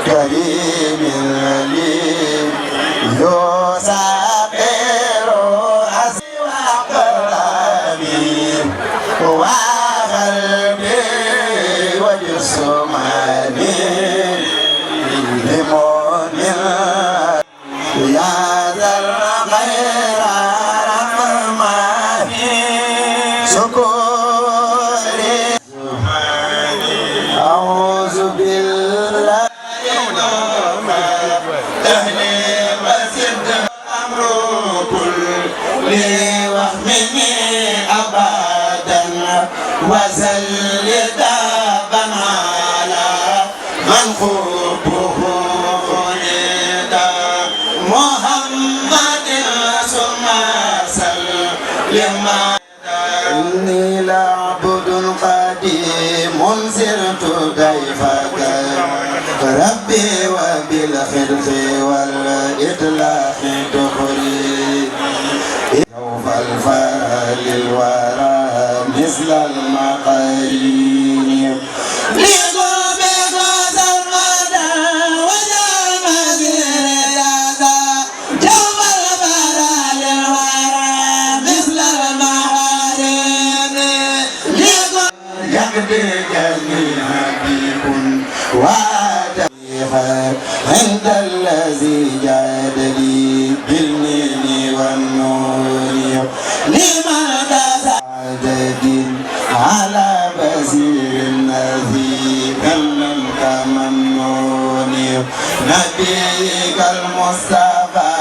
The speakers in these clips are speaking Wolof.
كريم لي يسافر أسوى قلبي وقلبي وجسماني لمن يا ذا الخير رحماني شكوري أعوذ بالله وزل دابا على من خبه ندى محمد ثم سلم إني لعبد قديم سرت ضيفك ربي وبالخلق والإطلاق تخري يوم الفرح للورى مثل المقارين لقلبك وسرمدا وجعل مزيد هذا يوم الفرح للورى مثل المقارين يقضي جميع حبيب وتبيها عند الذي جاد لي بالنين والنور لماذا عدد على بزير الذي كلم كمنون نبيك المصطفى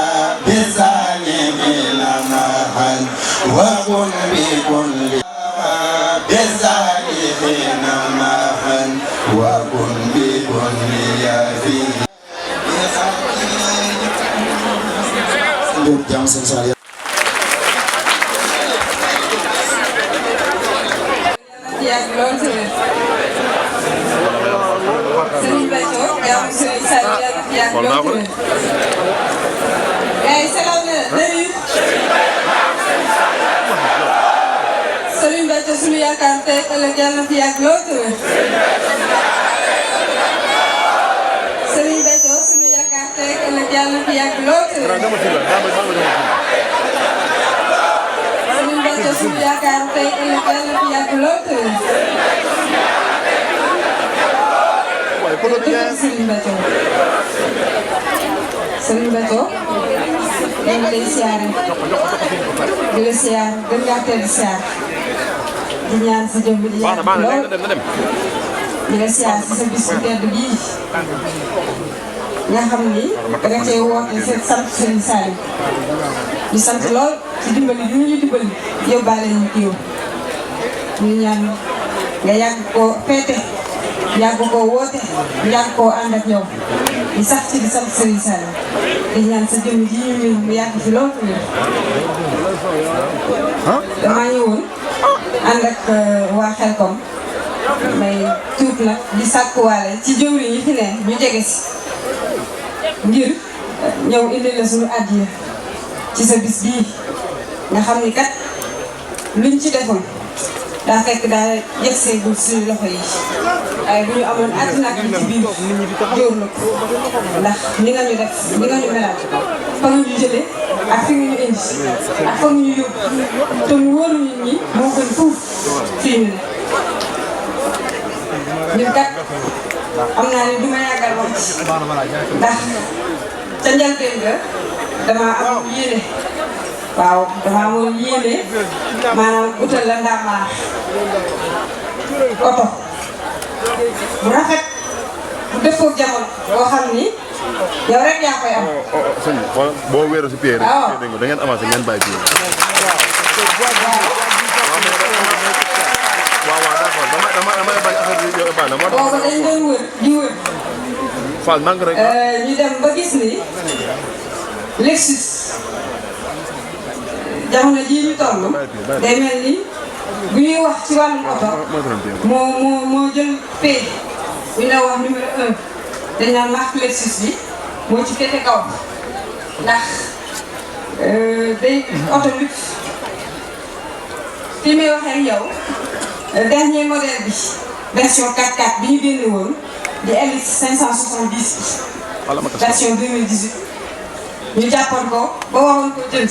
بسالمين معا وكن بكل بسالمين معا وكن بكل يافي jam sensual Serigne Béthio sunu yaakaar tey ëllëg yàlla na fi yàgg lool tëwër Serigne Béthio sunu yaakaar tey ëllëg yàlla na fi yàgg lool tëwër Serigne Béthio sunu yaakaar tey ëllëg yàlla na fi yàgg lool tëwër Serigne Béthio Serigne Béthio ñu ngi lay siyaare di la siyaar gën ngaa teel siyaar di ñaan sa jëmm di yàgg lool di la siyaar si sa bis bu tedd bii nga xam ni danga cee woote seen sant Serigne Saliou di sant lool ci dimbali yu ñu dimbali yóbbaale ñu ci yow ñu ñaan nga yàgg koo féete yàgg koo woote yàgg koo ànd ak yow di sax ci di sant Serigne Saliou di ñaan sa jëmm ji ñu mu yàgg fi lool damaa ñëwoon ànd ak waa Xelkom may tuut nag di sàkkuwaale ci jëwriñ yi fi ne ñu jege si ngir ñëw indi la suñu addiya ci sa bis bii nga xam ni kat luñ ci defoon daa fekk daa yegseegul suñu loxo yi waaye bu ñu amoon àddina ak ci biir jóor la ko ndax ni nga ñu def ni nga ñu melal fa nga ñu jëlee ak fi nga ñu indi ak fa nga ñu yóbbu te mu wóoru nit ñi moo gën fuuf fii ñu ne ñun kat am naa ne du ma yàggal wax ndax ca njëlbeen ga dama am yéene waaw dama amoon yéene maanaam utal la ndàmbaar oto bu rafet bu dëppoo jamono boo xam ni yow rek yaa koy am. sëñ bi boo wéeru si pied rek. waaw da ngeen avancé ngeen bàyyi pied. waaw d'accord damay bañ affaire bi yow baax na. boobu dañ doon wër di wër. Fall nang rek. ñu dem ba gis ni Lexus jamono jii ñu toll day mel ni bu ñuy wax ci wàllum oto moo jël pay bu ñu la wax numéro 1 dañ naan marque Lexus bi moo ci féete kaw ndax day oto luxe fi may waxee ak yow dernier modèle bi version 4x4 bi ñu génne woon di LX 570 bi version 2018 ñu jàppoon ko ba waroon ko jënd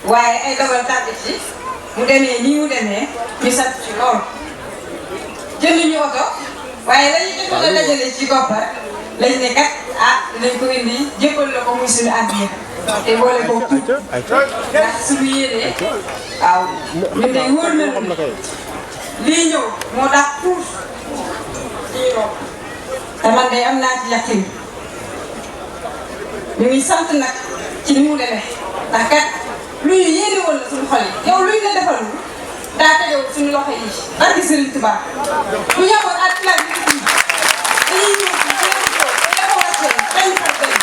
waaye ay dogal tàbbi ci mu demee nii mu demee ñu sant ci lool jënd ñu oto waaye la ñu defoon a dajale ci koppar lañ ne kat dinañ ko indi jébbal la ko muy suñu addiya te boole ko tuut ndax suñu yéenee waaw ñu ne wóor na lii ñëw moo tax tuut ci ñu romb te man de am naa ci yaqin ñu ngi sant nag ci ni mu demee ndax kat lu ñu yéene woon la suñu xol yi yow luñ la defal daa tegewul suñu loxo yi barki Serigne Touba bu ñu amoon at laaj bi dañuy ñëw ci dafa wàccee benn par benn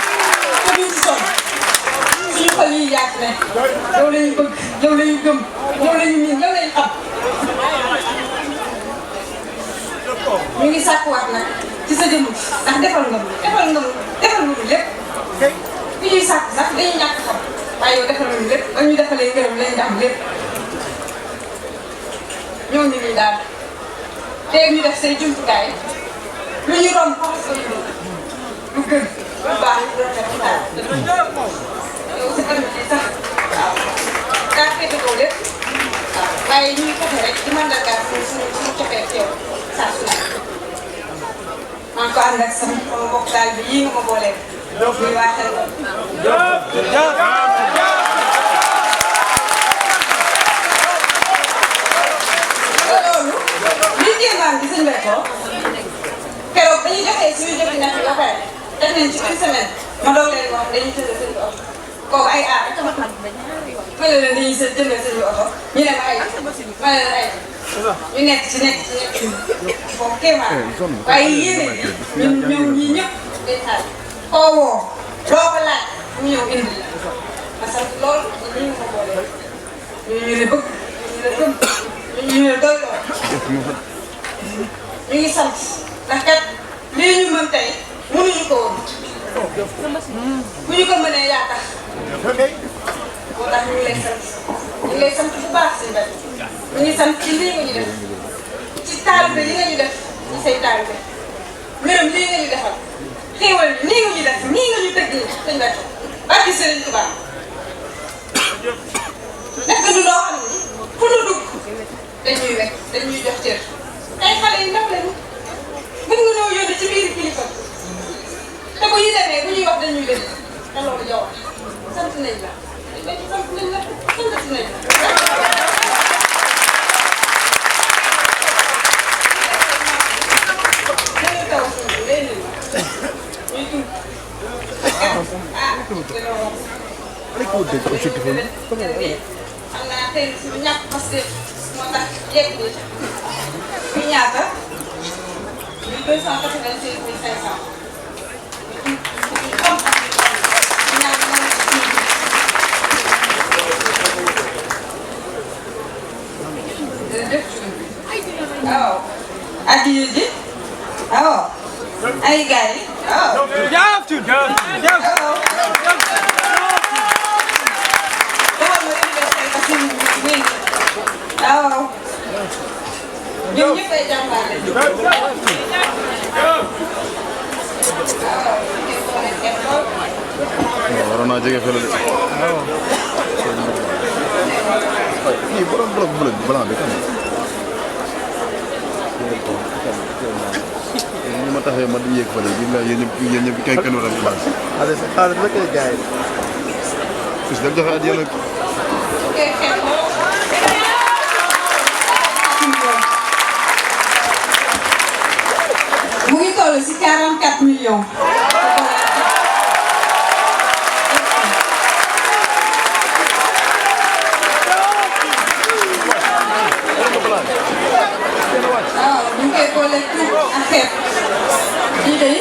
te duñ ci sonn suñu xol yi yaatu ne yow la ñu bëgg yow la ñu gëm yow la ñu miin yow la ñu xam ñu ngi sàkkuwaat nag ci sa jëmm ndax defal nga lépp fi ñuy sàkk sax dañuy ñàkk xam waaye yow defal nañu lépp ba ñu defalee ngërëm lañ am lépp ñoo ñu nii daal tey ñu def say jumtukaay lu ñu romb xam nga lu gën lu baax lu rafet daal yow sa kër gi sax waaw daa féete kaw lépp waaw waaye ñu ngi fexe rek di mandargaal suñu cofee ci yow saa su nekk maa ngi ko ànd ak sama mbokk daal bi yii nga ma boolee muy waa Xelkom loolu li kéemaan bi sëñ Béthio keroog ba ñu joxee suñu jëfi nag ba pare te def nañ ci une semaine ma doog leen wax dañuy tëjee seen oto kooku ay aar rek ma ne leen dañuy jëndee seen oto ñu ne ma ay ma ne leen ay ñu nekk ci foofu kéemaan waaye yéene bi ñoom ñii ñëpp day xaar koo woo loo ko laaj mu ñëw indi la parce que loolu ñu ngi ko boolee ñu ne bëgg ñu ne gëm ñu ne doy lool ñu ngi sant ndax kat lii ñu mën tey mënuñu ko woon bu ñu ko mënee yaa tax moo tax ñu ngi lay sant ñu ngi lay sant bu baax si mbay ñu ngi sant ci lii nga ñu def ci taalibe li nga ñu def ci say taalibe ngërëm lii nga ñu defal xéewal bi nii nga ñu def nii nga ñu tëgg sëñ Bàcc barki Sëriñ Tuubaa def nga du loo xam ni fu nu dugg dañuy wekk dañuy jox cër ay xale yu ndaw lañu bëgg nga ñoo yónni ci biir kilifa te bu ñu demee bu ñuy wax dañuy dem te loolu yow sant nañ la sant nañ la sant nañ la. xam naa tey suñu ñàkk parce que moo tax yegg bi ñu ñaata 296 500. waaw. addiya ji waaw. ay gars yi waaw. waaw ñoom ñëpp ay jàmbaar lañu. waroon naa jege fële de. kii borom bloc blanc bi kan ñu ma taxee ma di yéeg fële bi la yéen ñëpp kay kenn waral blanc. xaalis rek ay gars yi. fis daf joxe adiya nag. mu ngi toll si 44 millions. waaw ñu ngi koy boole tout ak xeet. lii de.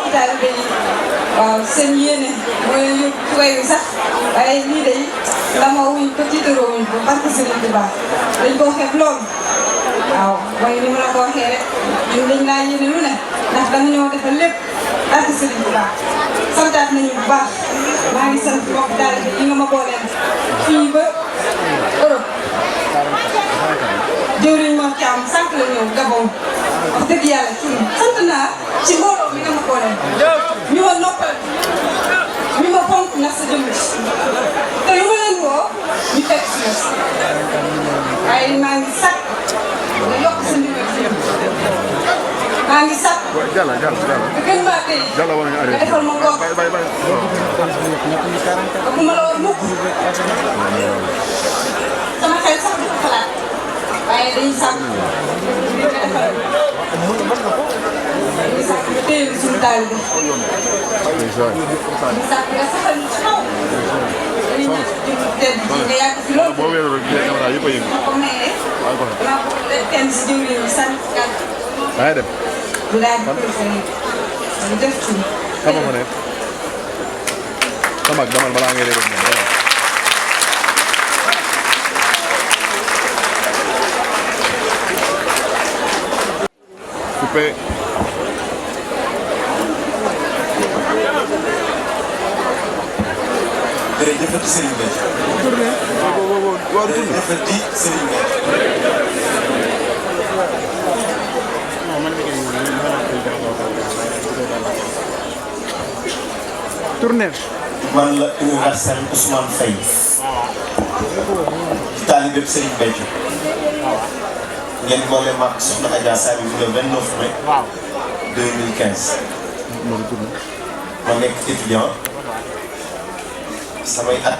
mbokki taalibe yi waaw seen yéene mooy yóbbu ci way wi sax waaye lii day lama wuñ ko tiitaroo wuñ ko barke Sëriñ Tuubaa dañ koo xeeb loolu waaw waaye ni ma la ko waxee rek ñun dañ laa yéene lu ne ndax danga ñoo defal lépp barke Sëriñ Tuubaa santaat nañu bu baax maa ngi sant mbokki taalibe yi nga ma booleel fii ba Europe jëwriñ moo ci am sànq la ñëw Gabon wax dëgg yàlla ci sant naa ci mbooloo mi nga ma booleel ñu ma noppal ñu ma fonk ndax sa jëmm te lu ma leen woo ñu fekk si la waaye maa ngi sàkk nga yokk sa ndimbal ci maa ngi sàkk Jalla nga gën maa tey nga defal ma ngoog ba bu ma la war mukk sama xel sax du ko xalaat waaye dañuy sàkk nga defal dañuy sàkk nga téye suñu taal bi dañuy sàkk nga saxal ñu ci kaw dañuy ñaan jëm tedd nga yàgg fi loolu boo wéeroo rek caméra yëpp a yëngu. ma ko mayee maa ko kenn si jëwriñ ñi sànni ci kàddu da ngay dem. bu daal di koy fay ñu def ci xamoo ko ne. sa mag damal balaa ngay dee rek moom damal. coupé. jërëjëfati Serigne Béthio. jërëjëfati Serigne Béthio. tournée. man la universel Ousmane Faye. ci taalibe Serigne Béthio. ngeen boole mag soxna Adja Saliou le 29 mai. 2015. ma nekk étudiant. samay at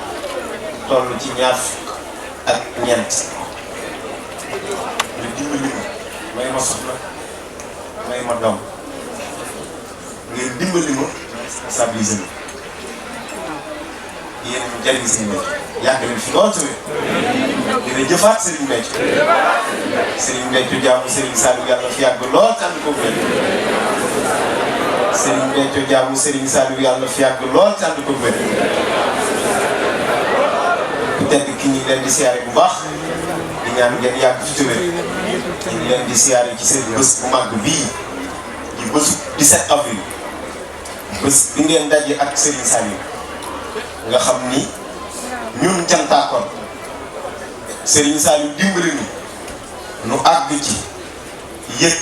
toll ci ñaar ak ñeent. ñu dimbali ma may ma soxna may ma doom ngeen dimbali ma stabiliser ma yéen ñu jariñ Serigne Béthio yàgg leen fi lool tamit dina jëfaat Serigne Béthio Serigne Béthio jaamu Serigne Saliou yàlla fi yàgg lool tànn ko wér Serigne Béthio jaamu Serigne Saliou yàlla fi yàgg lool tànn ko wér tedd ki ñu leen di siyaare bu baax di ñaan ngeen yàgg fi tëwee ñu leen di siyaare ci seen bés bu màgg bii di bésu 17 avril bés bi ngeen daje ak Serigne Saliou nga xam ni ñun cantaakoon Serigne Saliou dimbali nu àgg ci yëg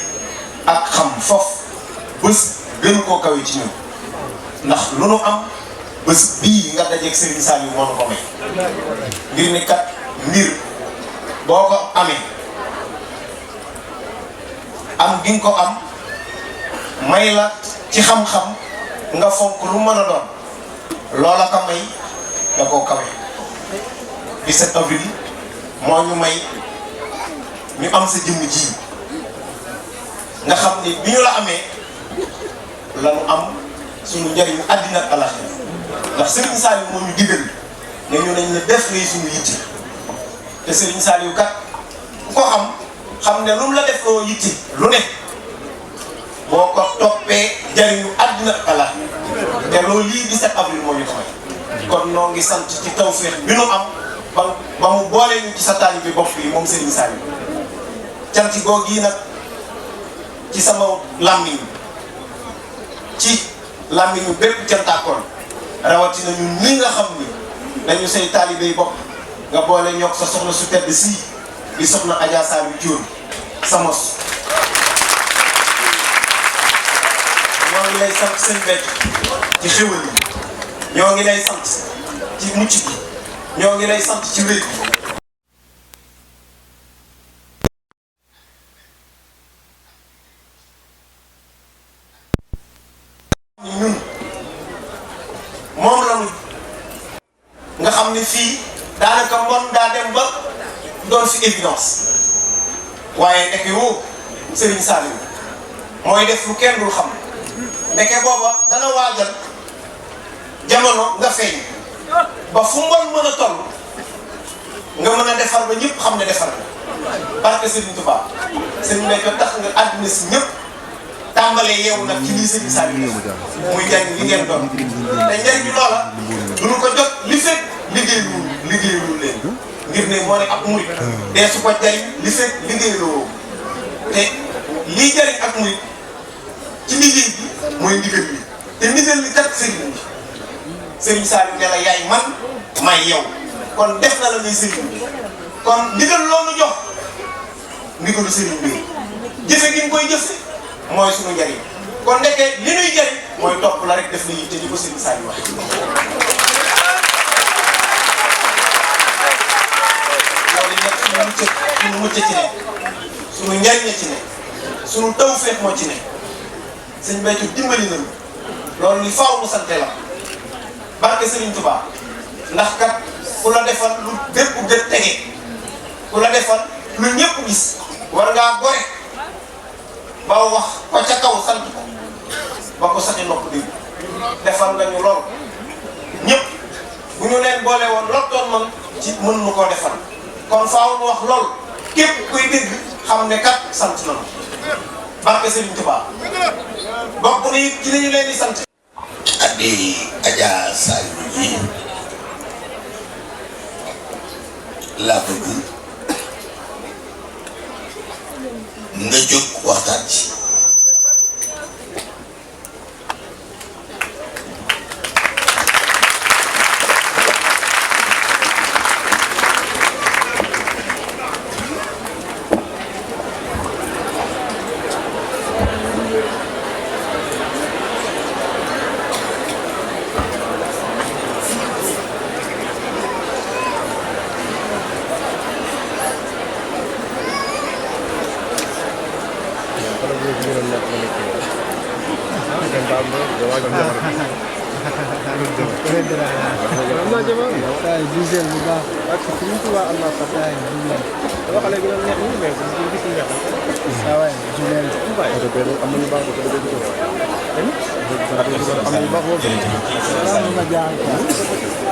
ak xam foofu bés gën koo kawe ci ñun ndax lu nu am bés bii nga dajeeg Serigne Saliou moo nu ko may ngir ni kat mbir boo ko amee am gi nga ko am may la ci xam-xam nga fonk lu mën a doon loola ka may nga koo kawe 17 avril moo ñu may ñu am sa jëmm ji nga xam ni bi ñu la amee la ñu am suñu njëriñu àddina ak àllaxira ndax Serigne Saliou moo ñu digal ne ñu nañ ne def lay suñu yitti te Serigne Saliou kat ku ko xam ne lu mu la def loo yitti lu ne boo ko toppee jariñu àddina ak àllaxira te loolu lii 17 avril moo ñu ko may kon noo ngi sant ci tawfeex bi nu am ba mu boole ñu ci sa taalibe bopp yi moom Serigne Saliou canti googu yi nag ci sama làmmiñ ci làmmiñu bépp cantaakoon rawatina ñun ñi nga xam ni dañu say taalibe yi bopp nga boole ñoog sa soxna su tedd sii di soxna Adja Saliou Thioune sa mos ñoo ngi lay sant seen Béthio ci xéwal yi ñoo ngi lay sant ci mucc bi ñoo ngi lay sant ci wér bi ñun moom la ñu nga xam ne fii daanaka mbon daa dem ba doon fi évidence waaye ndeke woo Serigne Saliou mooy def lu kenn dul xam ndeke booba dana waajal jamono nga feeñ ba fu mbon mën a toll nga mën a defar ba ñëpp xam ne defar na parce que Serigne Touba Serigne Béthio tax nga àddina si ñëpp tàmbalee yeewu nag ci lii sëñ Saliou muy njariñ li ngeen doon te njariñ bi loola duñu ko jot li fekk liggéeyul leen ngir ne moo ne ab murit dee su ko jariñ li fekk liggéeyloo te lii jariñ ak murit ci liggéey bi mooy ndigal li te ndigal li kat sëriñ bi sëriñ Saliou ne la yaay man may yow kon def na la ngay sëriñ bi kon ndigal loolu jox ndigalu sëriñ bi jëfe gi nga koy jëfe mooy suñu njariñ kon ndeke li ñuy jariñ mooy topp la rek def na yitte ni ko sëriñ Saliou wax loolu nag suñu mucc ci ne suñu njariñ ci ne suñu tawfeex moo ci ne sëñ Béthio dimbali nañu loolu li faaw mu sante la barke Sëriñ Tuubaa ndax kat ku la defal lu bépp gët tege ku la defal lu ñëpp gis war ngaa gore ba wax ko ca kaw sant ko ba ko saxi nopp dégg defal nga ñu lool ñëpp bu ñu leen boole woon lottoon man ci mën nu koo defal kon faaw nu wax lool képp kuy dégg xam ne kat sant nañu barke Sëriñ Tuubaa bokk na it ci li ñu leen di sant addi Adja Saliou ji laa bëgg nga jóg waxtaan ci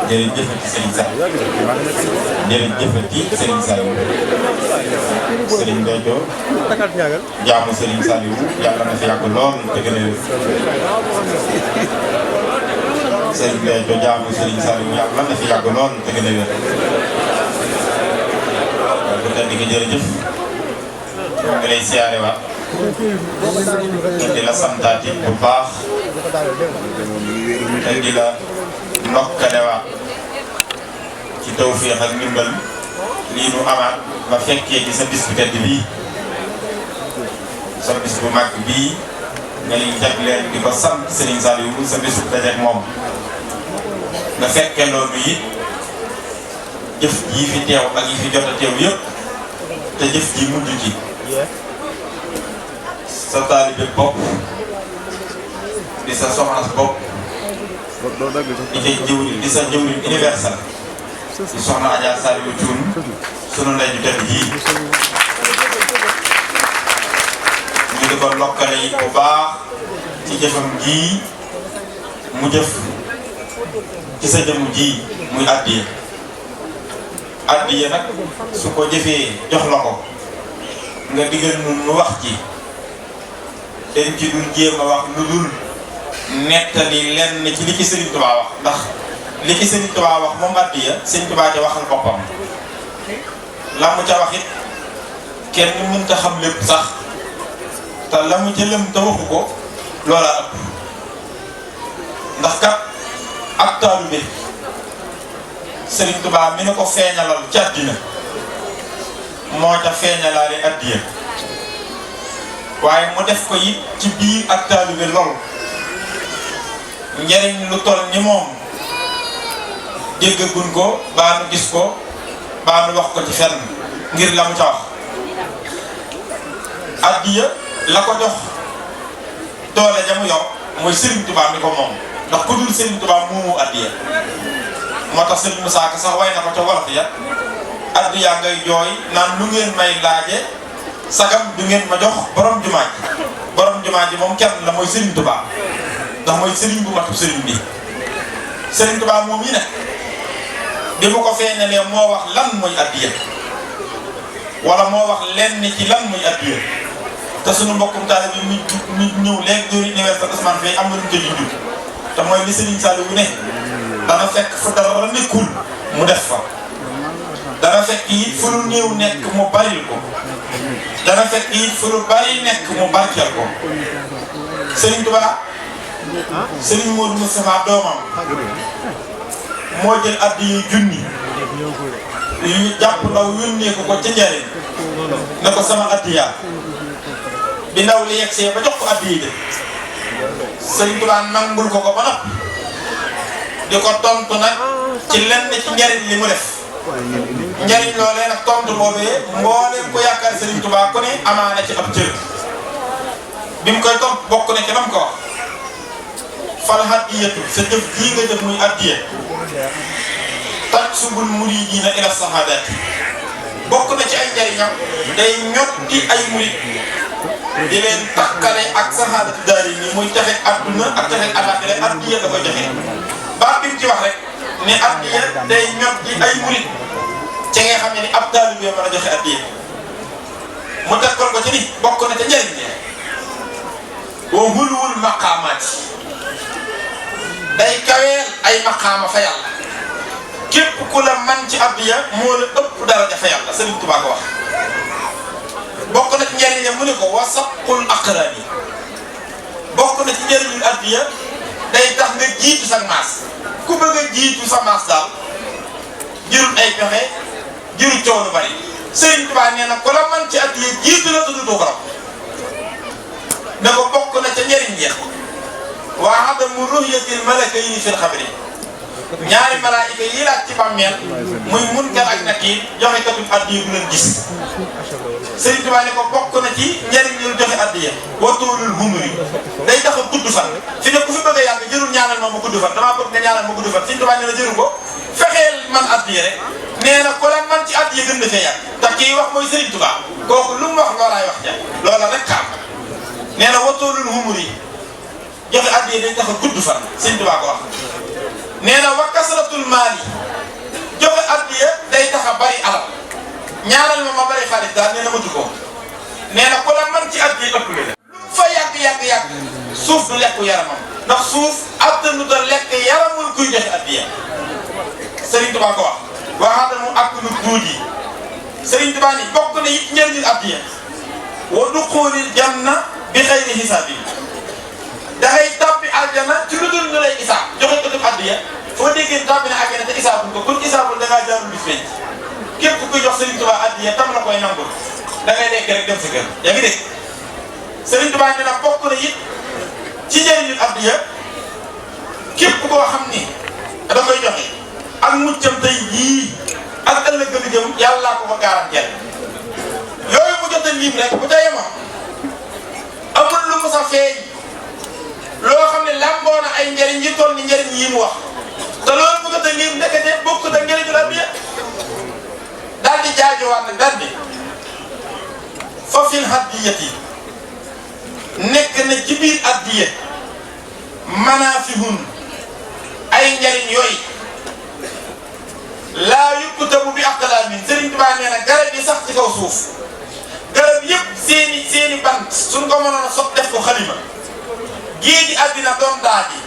jërëjëfati Serigne Saliou jërëjëfati Serigne Saliou Serigne Béthio jaamu Serigne Saliou yàlla na fi yàgg lool te gën a wér Serigne Béthio jaamu Serigne Saliou yàlla na fi yàgg lool te gën a wér bu tedd gi jërëjëf ngi lay siyaare waat di la santaati bu baax te di la ndokkale waat ci tawfeex ak ndimbal lii nu amaat ba fekkee ci sa bis bu tedd bii sa bis bu mag bii nga liy jagleel di ko sant Serigne Saliou sa bis bu dajeek moom nga fekkee loolu it jëf yi fi teew ak yi fi jot a teew yëpp te jëf ji mujj ci sa taalibe bopp di sa soxna bopp di sa jëwriñ universel di soxna Adja Saliou Thioune sunu ndey ju tedd ji ñu di ko lokkale yi bu baax ci jëfam ji mu jëf ci sa jëmu ji muy addiya nag su ko jëfee jox la ko nga digal nu wax ci dañ ci dul jéem a wax lu dul nettali lenn ci li ci Serigne Touba wax ndax li ci Serigne Touba wax moom addiya Serigne Touba ca waxal boppam la mu ca wax it kenn mënta xam lépp sax te la mu ca lëm te waxu ko loola ëpp ndax kat ak taalibe Serigne Touba mi ne ko feeñalal ci àddina moo ca feeñalaale addiya waaye mu def ko it ci biir ak taalibe lool njariñ lu toll ni moom déggaguñ ko baa nu gis ko baa nu wax ko ci fenn ngir la mu ca wax addiya la ko jox doole ja mu yor mooy Serigne Touba mi ko moom ndax ku dul Serigne Touba moomu addiya moo tax Serigne Moussa Ka sax way na ko ca wolof ya addiya ngay jooy naan lu ngeen may laaje sagam du ngeen ma jox borom jumaa ji moom kenn la mooy Serigne Touba ndax mooy Serigne bu matu Serigne bi Serigne Touba moom yi ne bi mu ko feeñalee moo wax lan mooy addiya wala moo wax lenn ci lan mooy addiya te sunu mbokkum taalibe bi mi ñëw léegi dóori université Ousmane Faye am na lu mu tëj junj te mooy li Serigne Saliou ne dana fekk fu dara nekkul mu def fa dana fekk it fu lu néew nekk mu baril ko dana fekk it fu lu bari nekk mu barkeel ko Serigne Touba Serigne Modou Moustapha doomam moo jël addiya junni yu jàpp ndaw yónnee ko ca njariñ ne ko sama addiya bi ndaw li yegsee ba jox ko addiya de Serigne Touba nangul ko ba noppi di ko tontu nag ci lenn ci njariñ li mu def njariñ loolee nag tontu boobee mbooleem ko yaakaar Serigne Touba ku ne amaana ci ab cër bi mu koy tontu bokk na ci lam ko wax fal haddiyatu sa jëf jii nga jëf muy addiya taksubul muridiina ila sahaadaati bokk na ci ay njariñam day ñotti ay murid di leen takkale ak sahaadatu daari nii muy texe adduna ak texe alaaxira addiya da koy joxe baa bi mu ci wax rek ne addiya day ñotti ay murid ci nga xam ne ni ab taalibe mën a joxe addiya mu takkal ko ci ni bokk na ca njariñ ne wa hulwul maqaamaati day kaweel ay maqaama fa yàlla képp ku la man ci addiya moo la ëpp daraja fa yàlla Serigne Touba ko wax bokk na ci njëriñam mu ne ko wasaqul aqraani bokk na ci njëriñu addiya day tax nga jiitu sa maas ku bëgg a jiitu sa maas daal jërul ay pexe jërul coow lu bari Serigne Touba nee na ku la man ci addiya jiitu la tudd ko raw ne ko bokk na ca njëriñ jeex waa adamu ruhyatil malakayni fil xabri ñaari malaayika yi laaj ci bàmmeel muy Munkar ak Nakiir joxe katu addiya bu leen gis Serigne Touba ne ko bokk na ci njëriñ ñu joxe addiya wa tuulul humri day tax a gudd fan fi ne ku fi bëgg a yàgg jërul ñaanal ma gudd fan damaa bëgg nga ñaanal ma gudd fan Serigne Touba nee na jëru ko fexeel man addiya rek nee na ku la man ci addiya gën na fee yàgg te kii wax mooy Serigne Touba kooku lu mu wax loolaay wax ja loola rek kaam nee na wa tuulul humri joxe addiya day tax a gudd fan Serigne Touba ko wax nee na wa kasratul maali joxe addiya day tax a bari alal ñaanal ma bari xaalis daal nee na matu ko nee na ku la man ci addiya ëpp la lu fa yàgg suuf du lekk yaramam ndax suuf attanu da lekk yaramul kuy joxe addiya Serigne Touba ko wax waxaata mu ak lu duudi Serigne Touba ni bokk na it njëriñu addiya wa duxulil janna bi xayri hisaabin dangay tàbbi aljana ci lu dul ñu lay isaab joxe ko def addiya foo déggee tàbbi na aljana te isaabul ko kun isaabul da ngaa jaarul bis feeñ képp ku koy jox Serigne Touba addiya tam la koy nangul da ngay lekk rek dem sa kër yaa ngi dégg Serigne Touba nee na bokk na it ci njëriñu addiya képp koo xam ni da koy joxe ak muccam tey jii ak ëllëg gën a jëm yàlla ko fa garanteel yooyu mu jot a lim rek bu ca yemoon amul lu mu sa feeñ loo xam ne lamboo na ay njëriñ yi toll ni njëriñ yi mu wax te loolu mu jot a lim ndekete bokk da njëriñu addiya daal di jaajuwaat nag daal di fa fil haddiyati nekk na ci biir addiya manaafihun ay njëriñ yooyu laa yukkutabu bi aqlaamin Serigne Touba nee na garab yi sax ci kaw suuf garab yëpp seeni bant suñ ko mënoon a sot def ko xalima géej gi àddina doon daa ji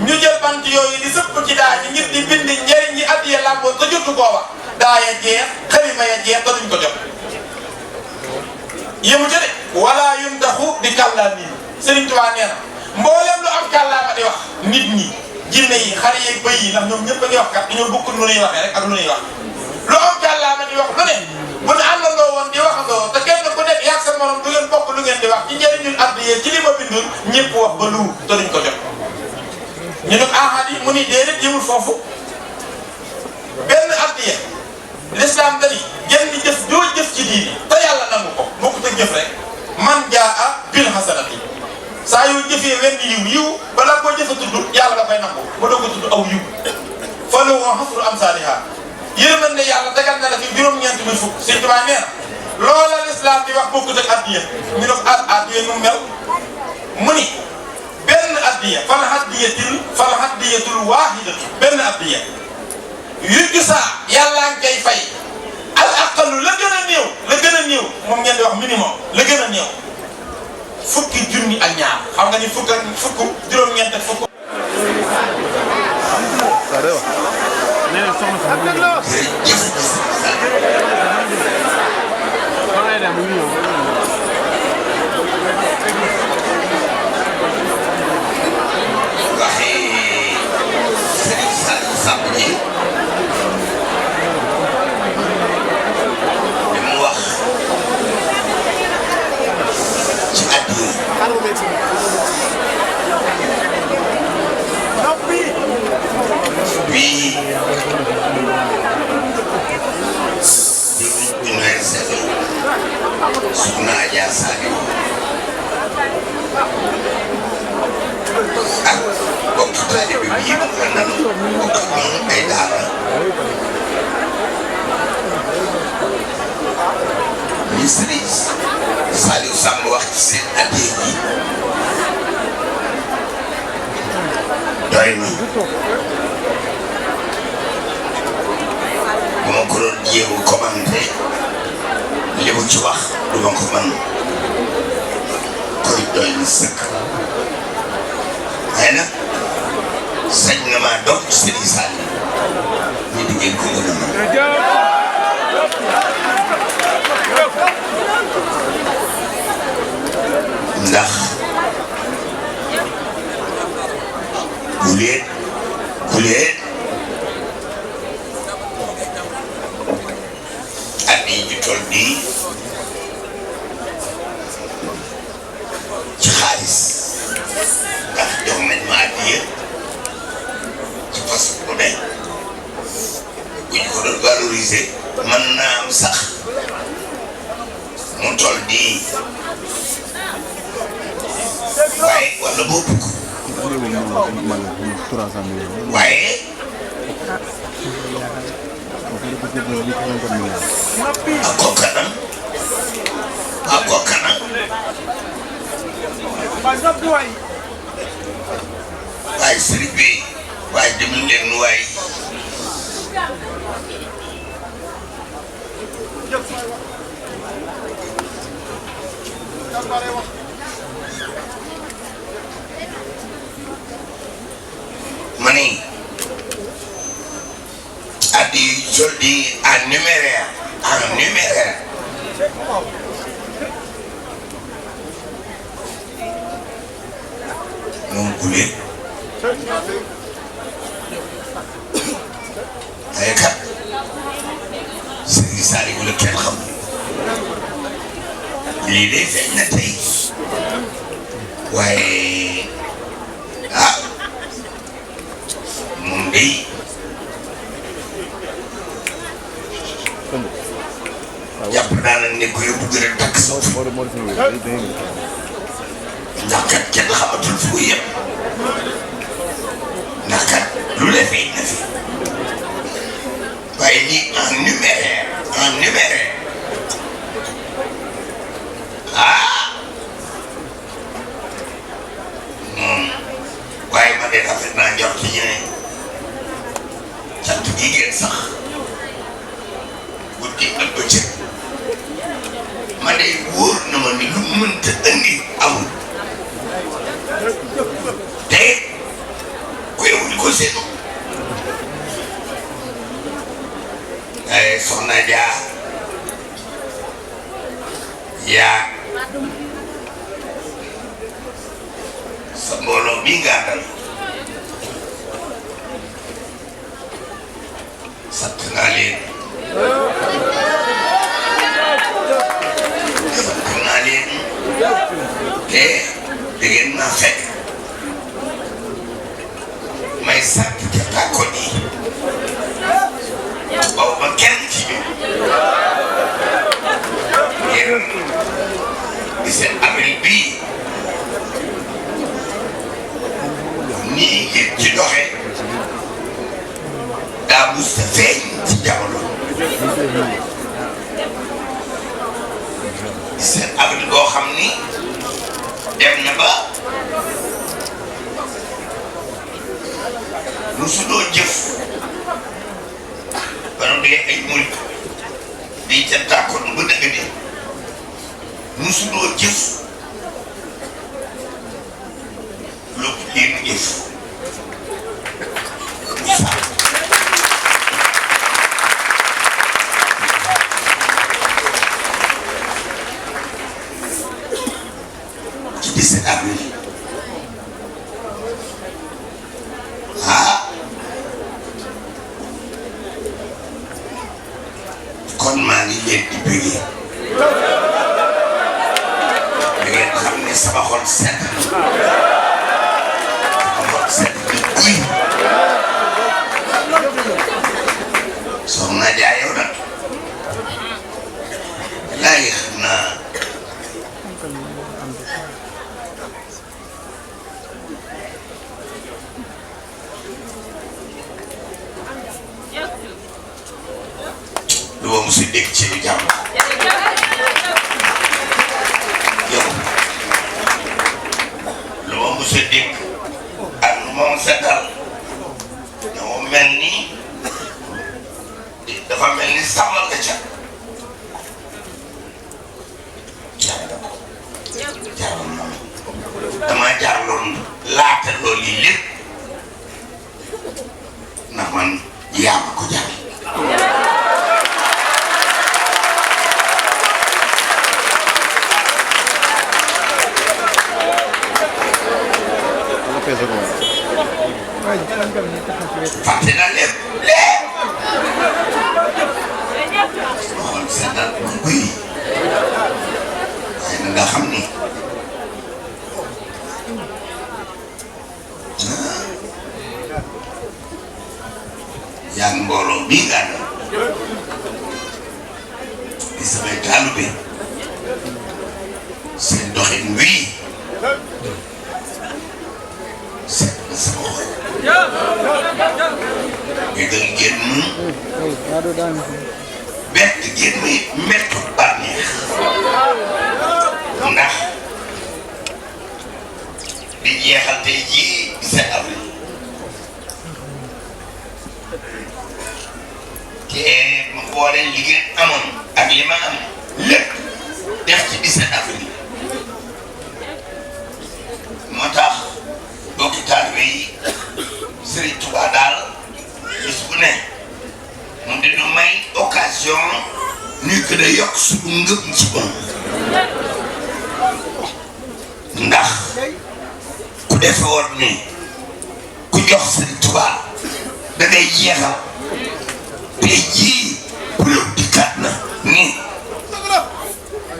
ñu jël bant yooyu di sëpp ci daa ji ngir di bind njëriñ yi addiya làmboo te jotu koo wax daa ya jeex xalima ya jeex te duñ ko jot yëmu ca de wala yundaxu bi kàllaamin Serigne Touba nee na mboolem lu am kàllaama di wax nit ñi jinne yi xar yeeg bëy yi ndax ñoom ñëpp a ngi wax kat dañoo bokkul lu ñuy waxee rek ak lu ñuy wax lu am kàllaama di wax lu ne bu ñu àndandoo woon di waxandoo te kenn ku nekk yaag sa morom du ngeen bokk lu ngeen di wax ci njëriñul addiya ci li ma bindul ñëpp wax ba lu te duñ ko jot ñu ne ahad yi mu ni déedéet yëmul foofu benn addiya l'islam dani jënd jëf joo jëf ci diini te yàlla nangu ko bokkut ak jëf rek man jaa bil hasanati saa yoo jëfee wenn yiw balaa koo jëfa tudd yàlla da koy nangu ba doog a tudd aw yiw fa lahu hasru amsaaliha yërmande ne yàlla dagal na la fi juróom-ñeent mille fukk Sëñ Tuubaa nee na loola l'islam di wax bokkut ak addiya ñu ne ko addiya nu mel mu ni benn addiya fal haddiyatul waahidatu benn addiya yu saa yàllaa ngi koy fay al aqallu la gën a néew moom ngeen di wax minimum la gën a néew fukki junni ak ñaar xam nga ni fukk juróom-ñeent ak fukk. Soxna Adja Sadio ak bokki taalibe bi yëpp àndal bokk ak ñoom ay daara li Sëriñ Saliou Samb wax ci seen addee ji doy na bu ma ko doon jéem commenté li mu ci wax du ma ko mën koy doy na sëkk waaye nag sañ na maa doon Sëriñ Saliou ñu diggee ko gën a mën ndax guleet at yi ñu toll nii ci xaalis ndax jox nañ ma addiya ci fas bu ne bu ñu ko doon valoriser mën naa am sax mu toll nii waaye wala boo bugg waaye ako kanam waaye sëriñ bi waaye demul leen nu waay ma ni addi soldi en numéraire moom gulee ay kat Sëriñ Saliou la kenn xam lii de feeñ na tey waaye moom day jàpp naa ne ko yóbbu gën a takk sa ndax kat kenn xamatul fu ko yem ndax kat lu ne feeñ na fi waaye nii en numéraire waaye man de rafet naa njort ci ñeneen cant gi ngeen sax guddi ak bëccëg man de wóor na ma ni lu mënta indi amul te ku yow di ko seenu ay soxna Dia yaa sa mbooloo bi nga àndal sant naa leen te dangeen maa fekk may sant ca tàkkoon yi boobu ba kenn ci ñun ngir di seen avril bii nii ngeen ci doxe daa mus a feeñ ci jamono seen avril boo xam ni dem na ba lu su doo jëf ba nu dee ay murit di ca tàkkoon ba dëgg di lu su doo jëf 17 avril ah kon maa ngi leen di bëggee da ngeen xam ne sama xol sedd uy soxna Dia yow nag laay xam naa lu ma mos a dégg ci lu jàmm yow lu ma mos a dégg ak lu ma mos a dal yow mel ni dafa mel ni sàmmal nga ca jaaraloon na dama jaaraloon laata loolu yi lépp ndax man yaa ma ko jaar fàtte naa lépp xool seetal buy waaye na nga xam ni yaa ngi mbooloo bii nga ne di samay taalibe seen doxin wii seet na sama xol yëgal génn bett génn mettu bànneex ndax di jeexal tey jii 17 avril te ma boole li ngeen amoon ak li ma am lépp def ci 17 avril moo tax bokki taalibe yi Serigne Touba daal bis bu ne mu di du may occasion ñuy gën a yokk suñu ngëm ci moom ndax ku defe woon ni ku jox Serigne Touba da ngay jeexal te jii bu dikkaat na ni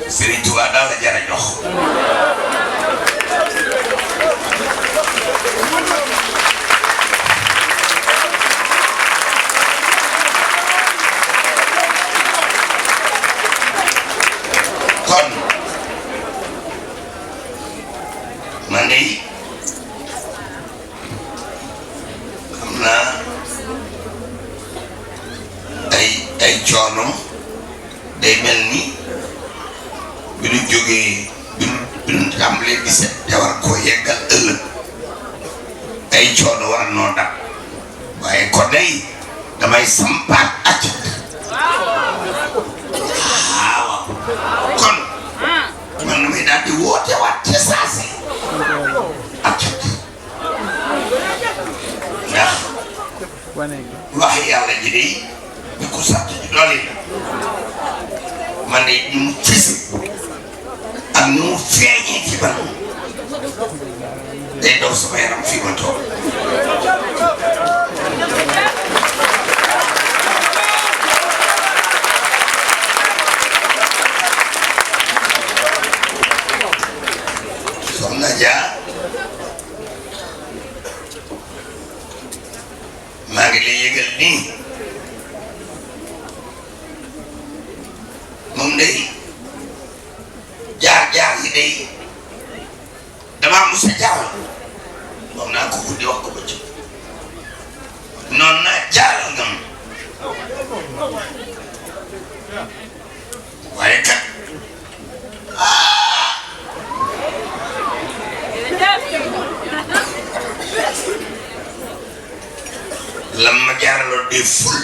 Serigne Touba daal la jar a jox kon man de xam naa ay coono day mel ni bi ñu jógee bi ñu tàmbalee 17 te war koo yeggal ëllëg ay coono war noo dab waaye ko day damay sampaat accat kon man damay daal di woote waat ca saasi accat ndax waxi yàlla ji de di ko sant ji doole man de ñu mu fisi ak ñu mu feeñee ci ban day daw sama yaram fii ma toog Soxna Dia maa ngi lay yëgal nii moom day jaar yi day damaa mos a jaaral wax naa ko guddi wax ko bëccëg noonu naa jaaral nga ma waaye kat lam ma jaaraloo de ful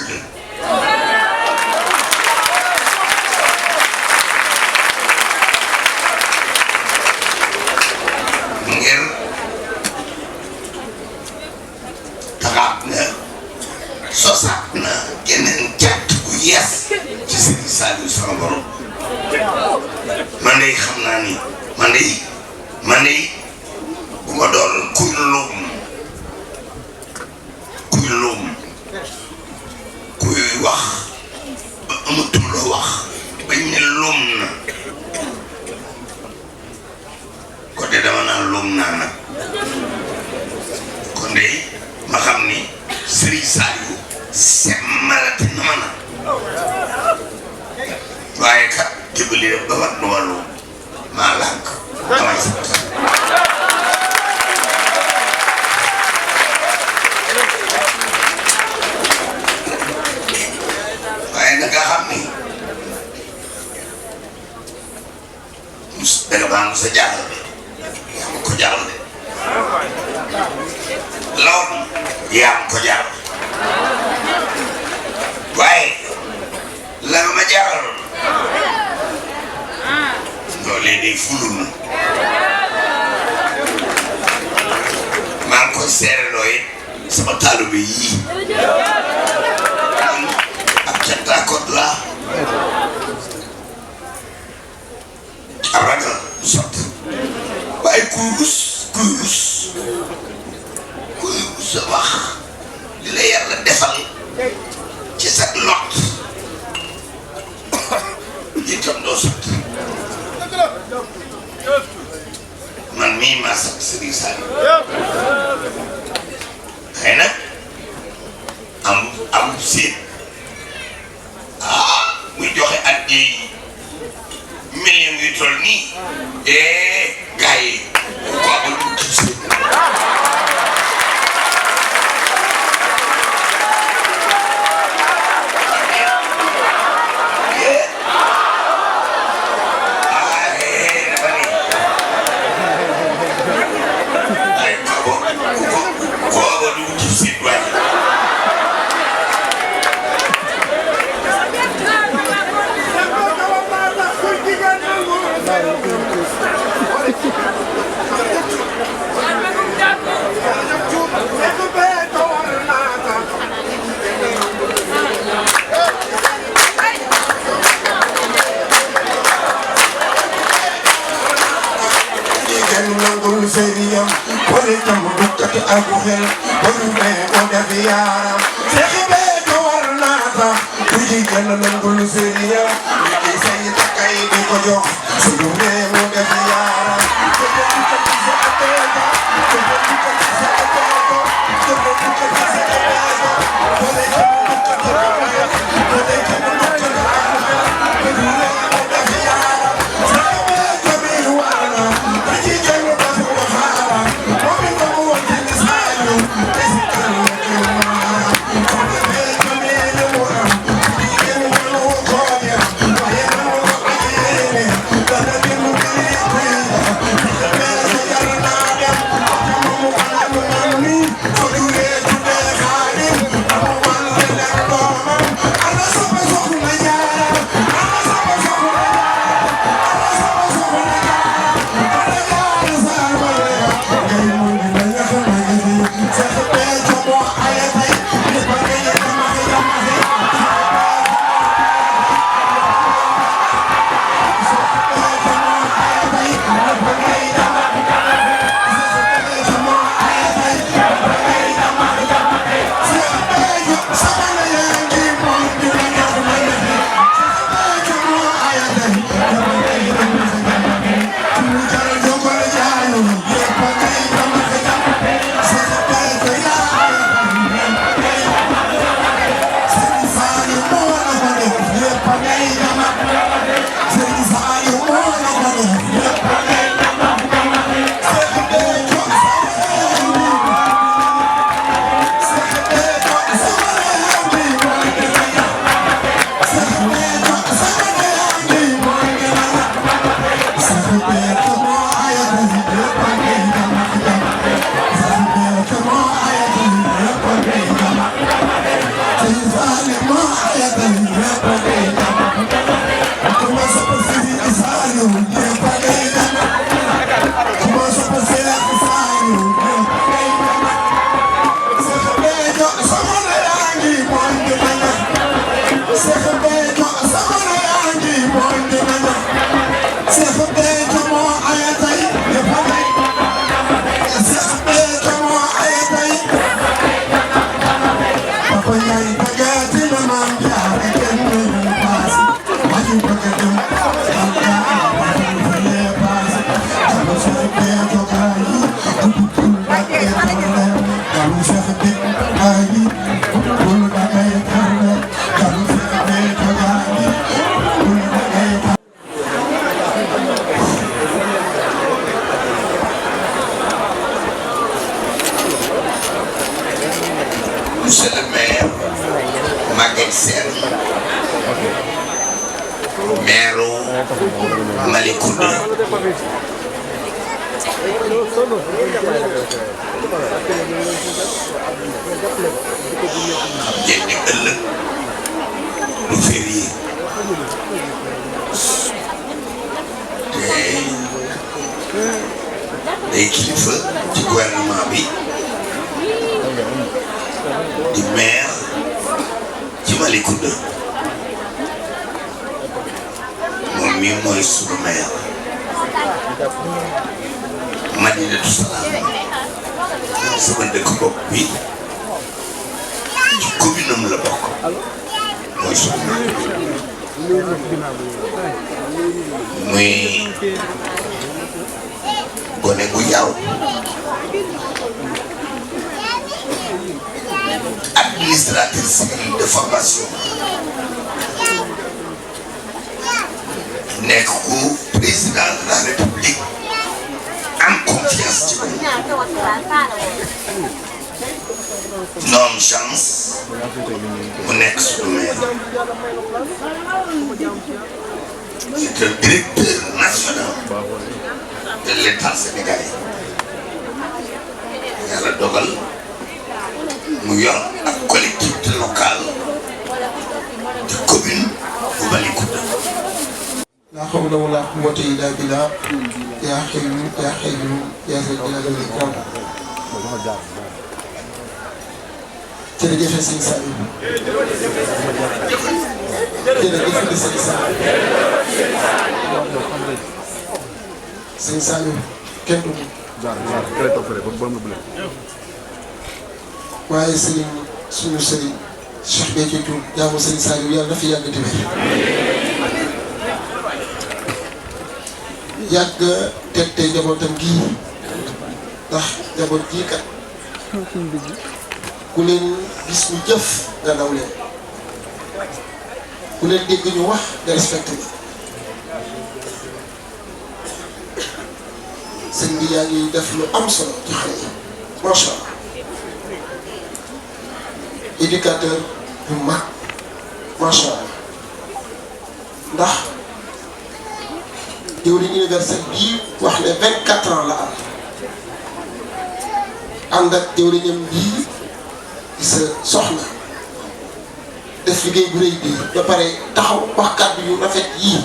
ngir taxaat na sosaat na geneen jàtt bu yees ci Serigne Saliou sama borom man de xam naa ni man de tolloog naa nag kon de ma xam ni Serigne Saliou semmalati na ma nag waaye kat jëbali def ba wat nu wàllu maa lànk damay sant waaye nag nga xam ni danga baa mu sa jàll de yaa ma ko jàll de lool yaa ma ko jàll waaye la nga ma jàllaloon loolee day fulul na maa ngi koy seereloo it sama taalibe yii ab cantaakot laa ab ragal du sotti waaye kuy rus sa wax li la yàlla defal ci sa lot itam doo sotti man mii maa sant Serigne Saliou xëy na am séet muy joxe at yi million yu toll nii gars yi quoi ba lu ci séet Seriyam, wale jamu dukkati agu hel, walu be o defi yaram. Sekhi be to warnata, tuji jana nangul seriyam. Niki sayi takai di ko jox, sulu be o defi yaram. Kebe dukkati sa atego, kebe dukkati sa atego, kebe dukkati sa atego. Wale jamu dukkati agu hel, wale jamu dukkati agu hel, walu be o defi yaram. Sekhi be to bir warna, tuji jana Malicounda xam ngeen ni ëllëg du férié te day kilifa ci gouvernement bi di maire ci Malicounda moom mii mooy sunu maire Madinatu Salaam sama dëkk bopp bi ci commune am la bokk mooy sunu maire muy gone gu yaw administrateur civil de formation nekk ku président de la république am confiance ci moom non chance mu nekk sunu maire c'est un directeur national de l'État sénégalais yàlla dogal mu yor ak collectivité locale de commune bu Malicounda. La hawla wala quwwata illa billah yaa hayyu yaa qayyum yaa zal jalali wal ikram. jërëjëf sëñ Saliou. jërëjëf sëñ Saliou. sëñ Saliou kenn du waaye sëriñ suñu sëriñ Cheikh Béthio Thioune jaamu sëñ Saliou yàlla na fi yàgg te wér. yàgg teg tey njabootam gii ndax njaboot gii kat ku leen gis ñu jëf nga naw leen ku leen dégg ñu wax nga respecté leen sëñ bi yaa ngi def lu am solo ci xale yi macha allah éducateur bu mag macha allah ndax jëwriñ universel bii wax ne 24 ans la am ànd ak jëwriñam bii di sa soxna def liggéey bu rëy bii ba pare taxaw wax kàddu yu rafet yii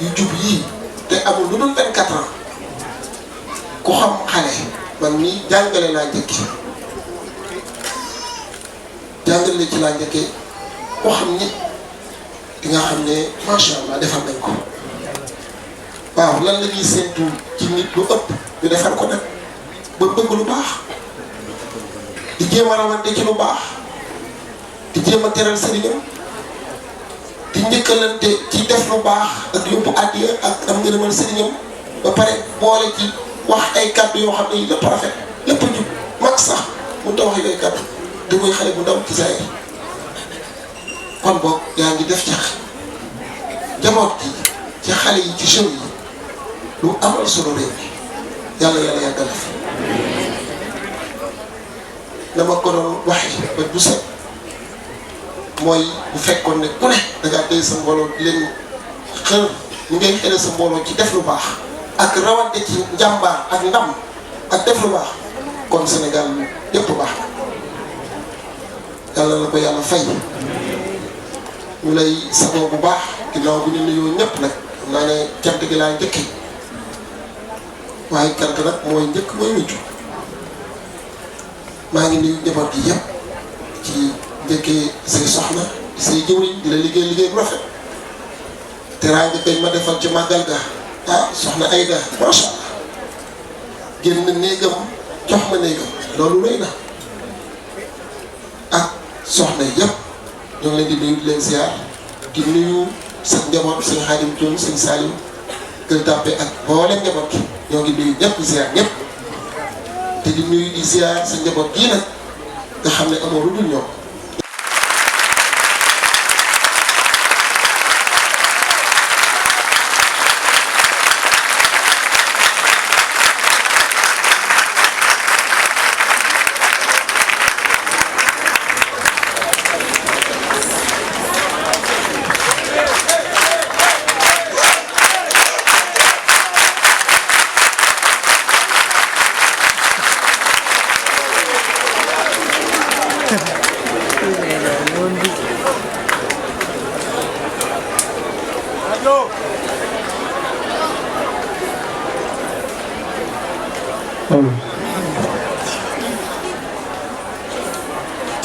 yu jub yii te amul lu dul 24 ans ku xam xale man nii jàngale laa njëkkee jàngale ci laa njëkkee ku xam nit di nga xam ne macha allah defal nañ ko. waaw lan la ñuy séentu ci nit lu ëpp ñu defar ko nag ba bëgg lu baax di jéem a rawante ci lu baax di jéem a teral sëriñam di njëkkalante ci def lu baax ak yóbbu àddiya ak am ngërëmal sëriñam ba pare boole ci wax ay kàddu yoo xam ne yi lépp rafet lépp jub mag sax mun ta wax yooyu kàddu te muy xale bu ndaw ci saa yi kon boog yaa ngi def ci jamoot gi ci xale yi ci jeunes yi lu amal solo réew mi yàlla yàlla yàggal la fi la ma ko doon waxee ba du set mooy bu fekkoon ne ku ne da ngaa téye sa mbooloo di leen xër ñu ngay xëre sa mbooloo ci def lu baax ak rawante ci njàmbaar ak ndam ak def lu baax kon Sénégal yëpp baax yàlla la ko yàlla fay ñu lay sagoo bu baax ginnaaw bu ñu nuyoo ñëpp nag xam naa ne cant gi laa njëkkee waaye cant nag mooy njëkk mooy mujj maa ngi nuyu njaboot gi yëpp ci njëkkee say soxna say jëwriñ di la liggéey liggéey bu rafet teraanga kañ ma defal ci màggal ga ah soxna Ayda macha allah génn néegam jox ma néegam loolu rëy na ak soxna yëpp ñoo ngi leen di nuyu di leen ziar di nuyu sa njaboot sëñ Xaadim Thioune sëñ Saliou Gueule Tapée ak mboolem njaboot gi ñoo ngi nuyu ñëpp ziar ñëpp te di nuyu di ziar sa njaboot gii nag nga xam ne amoo lu dul ñoom.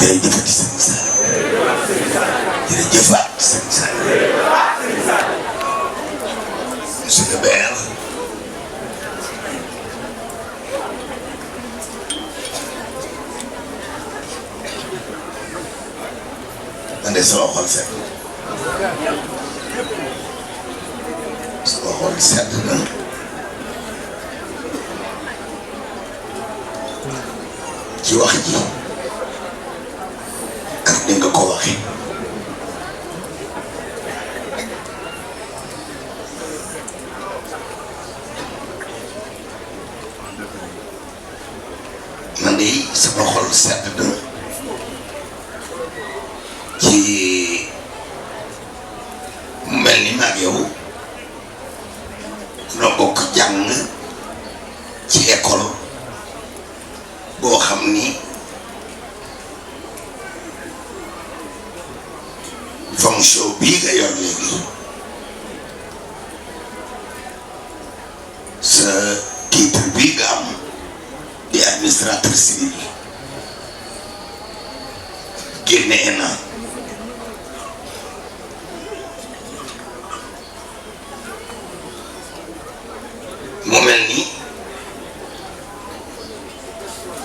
jërëjëfati sëñ Sall jërëjëfaat sëñ Sall monsieur le maire man de sama xol sedd na ci wax ji ak ni nga ko waxee man de sama xol sedd na ci mel ni maag yow noo bokk jàng ci école boo xam ni fonction bii nga yor léegi sa titre bii nga am di administrateur civil génnee na mu mel ni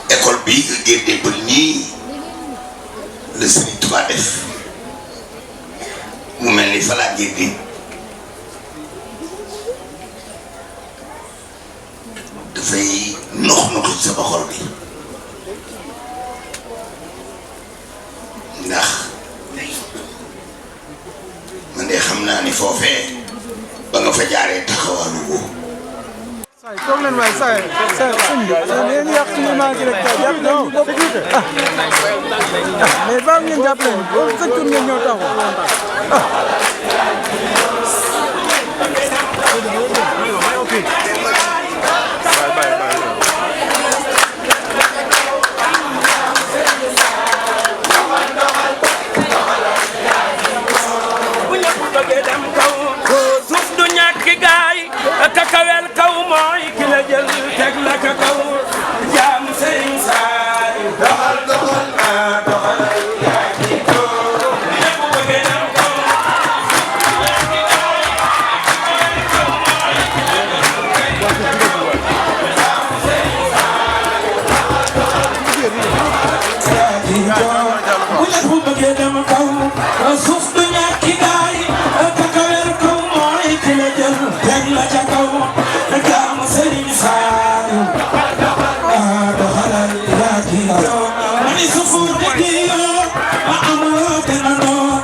école bii nga génne ba nii la Serigne Touba def mu mel ni fa laa génne dafay nox sama xol bi ndax man de xam naa ni foofee ba nga fa jaaree taxawaalu ko. Say toog leen waay say sëñ bi yéen yàq ci maa ngi rek jàpp leen ñu bopp mais baax ngeen jàpp leen boobu sa tur ngeen ñëw taxaw kakawel kaw mooy ki la jël teg la ka kaw jaam Sëriñ Saaliw doxal doxal doxal yaa ci toog ñëpp bëgg dem kaw bu ñëpp bëgg dem kaw suuf du ñàkki gaay kakawel kaw mooy ki la jël teg la ca kaw jaam Sëriñ Saaliw doxalal yaa ci toog mani sufu dëggi yoo ba amuloo te na doon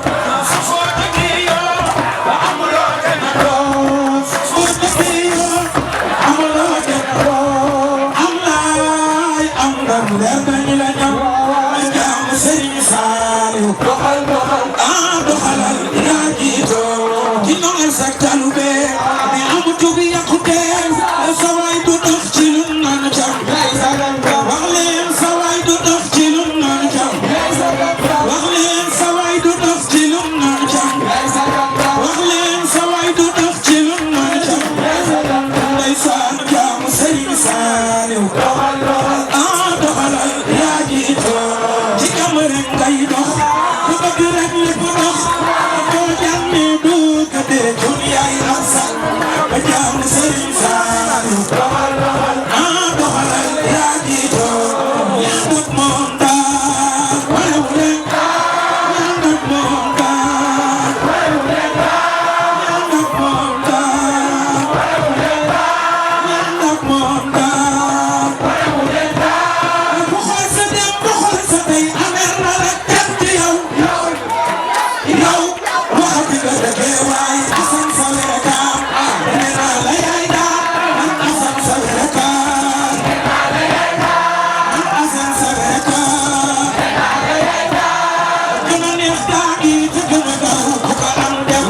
sufu dëggi yoo ba amuloo te na doon sufu dëggi yoo amuloo te na doon am laay am ndam leer nañu la ñam jaam Sëriñ Saaliw doxal doxalal yaa ci toog ci noonu sa talube mi amu tubi yàqute sa waay du dox ci lu naan jam wax leen sa waay du dox ci lu naan jam wax leen sa waay du dox ci lu naan jam wax leen sa waay du dox ci lu naan jam ndeysaan jaam Sëriñ Saaliw doxalal yaa ji toog ci kam rek ngay dox ku bëgg rek lépp dox boo jàmmee du ka dee jun yaay ak sax jaam Sëriñ Saaliw doxalal yaa ji toog yaa dog moom daal wala wu leen yaa dog moom daal yaa dog moom daal yaa dog moom daal bu xool sa dem bu xool sa tey amer na la kat ci yow waxati nga dëggee waay asan sa werekaam nee naa la yaay daal man asan sa werekaam man asan sa werekaam gën a neex daa gi te gën a gaaw ku ko am dem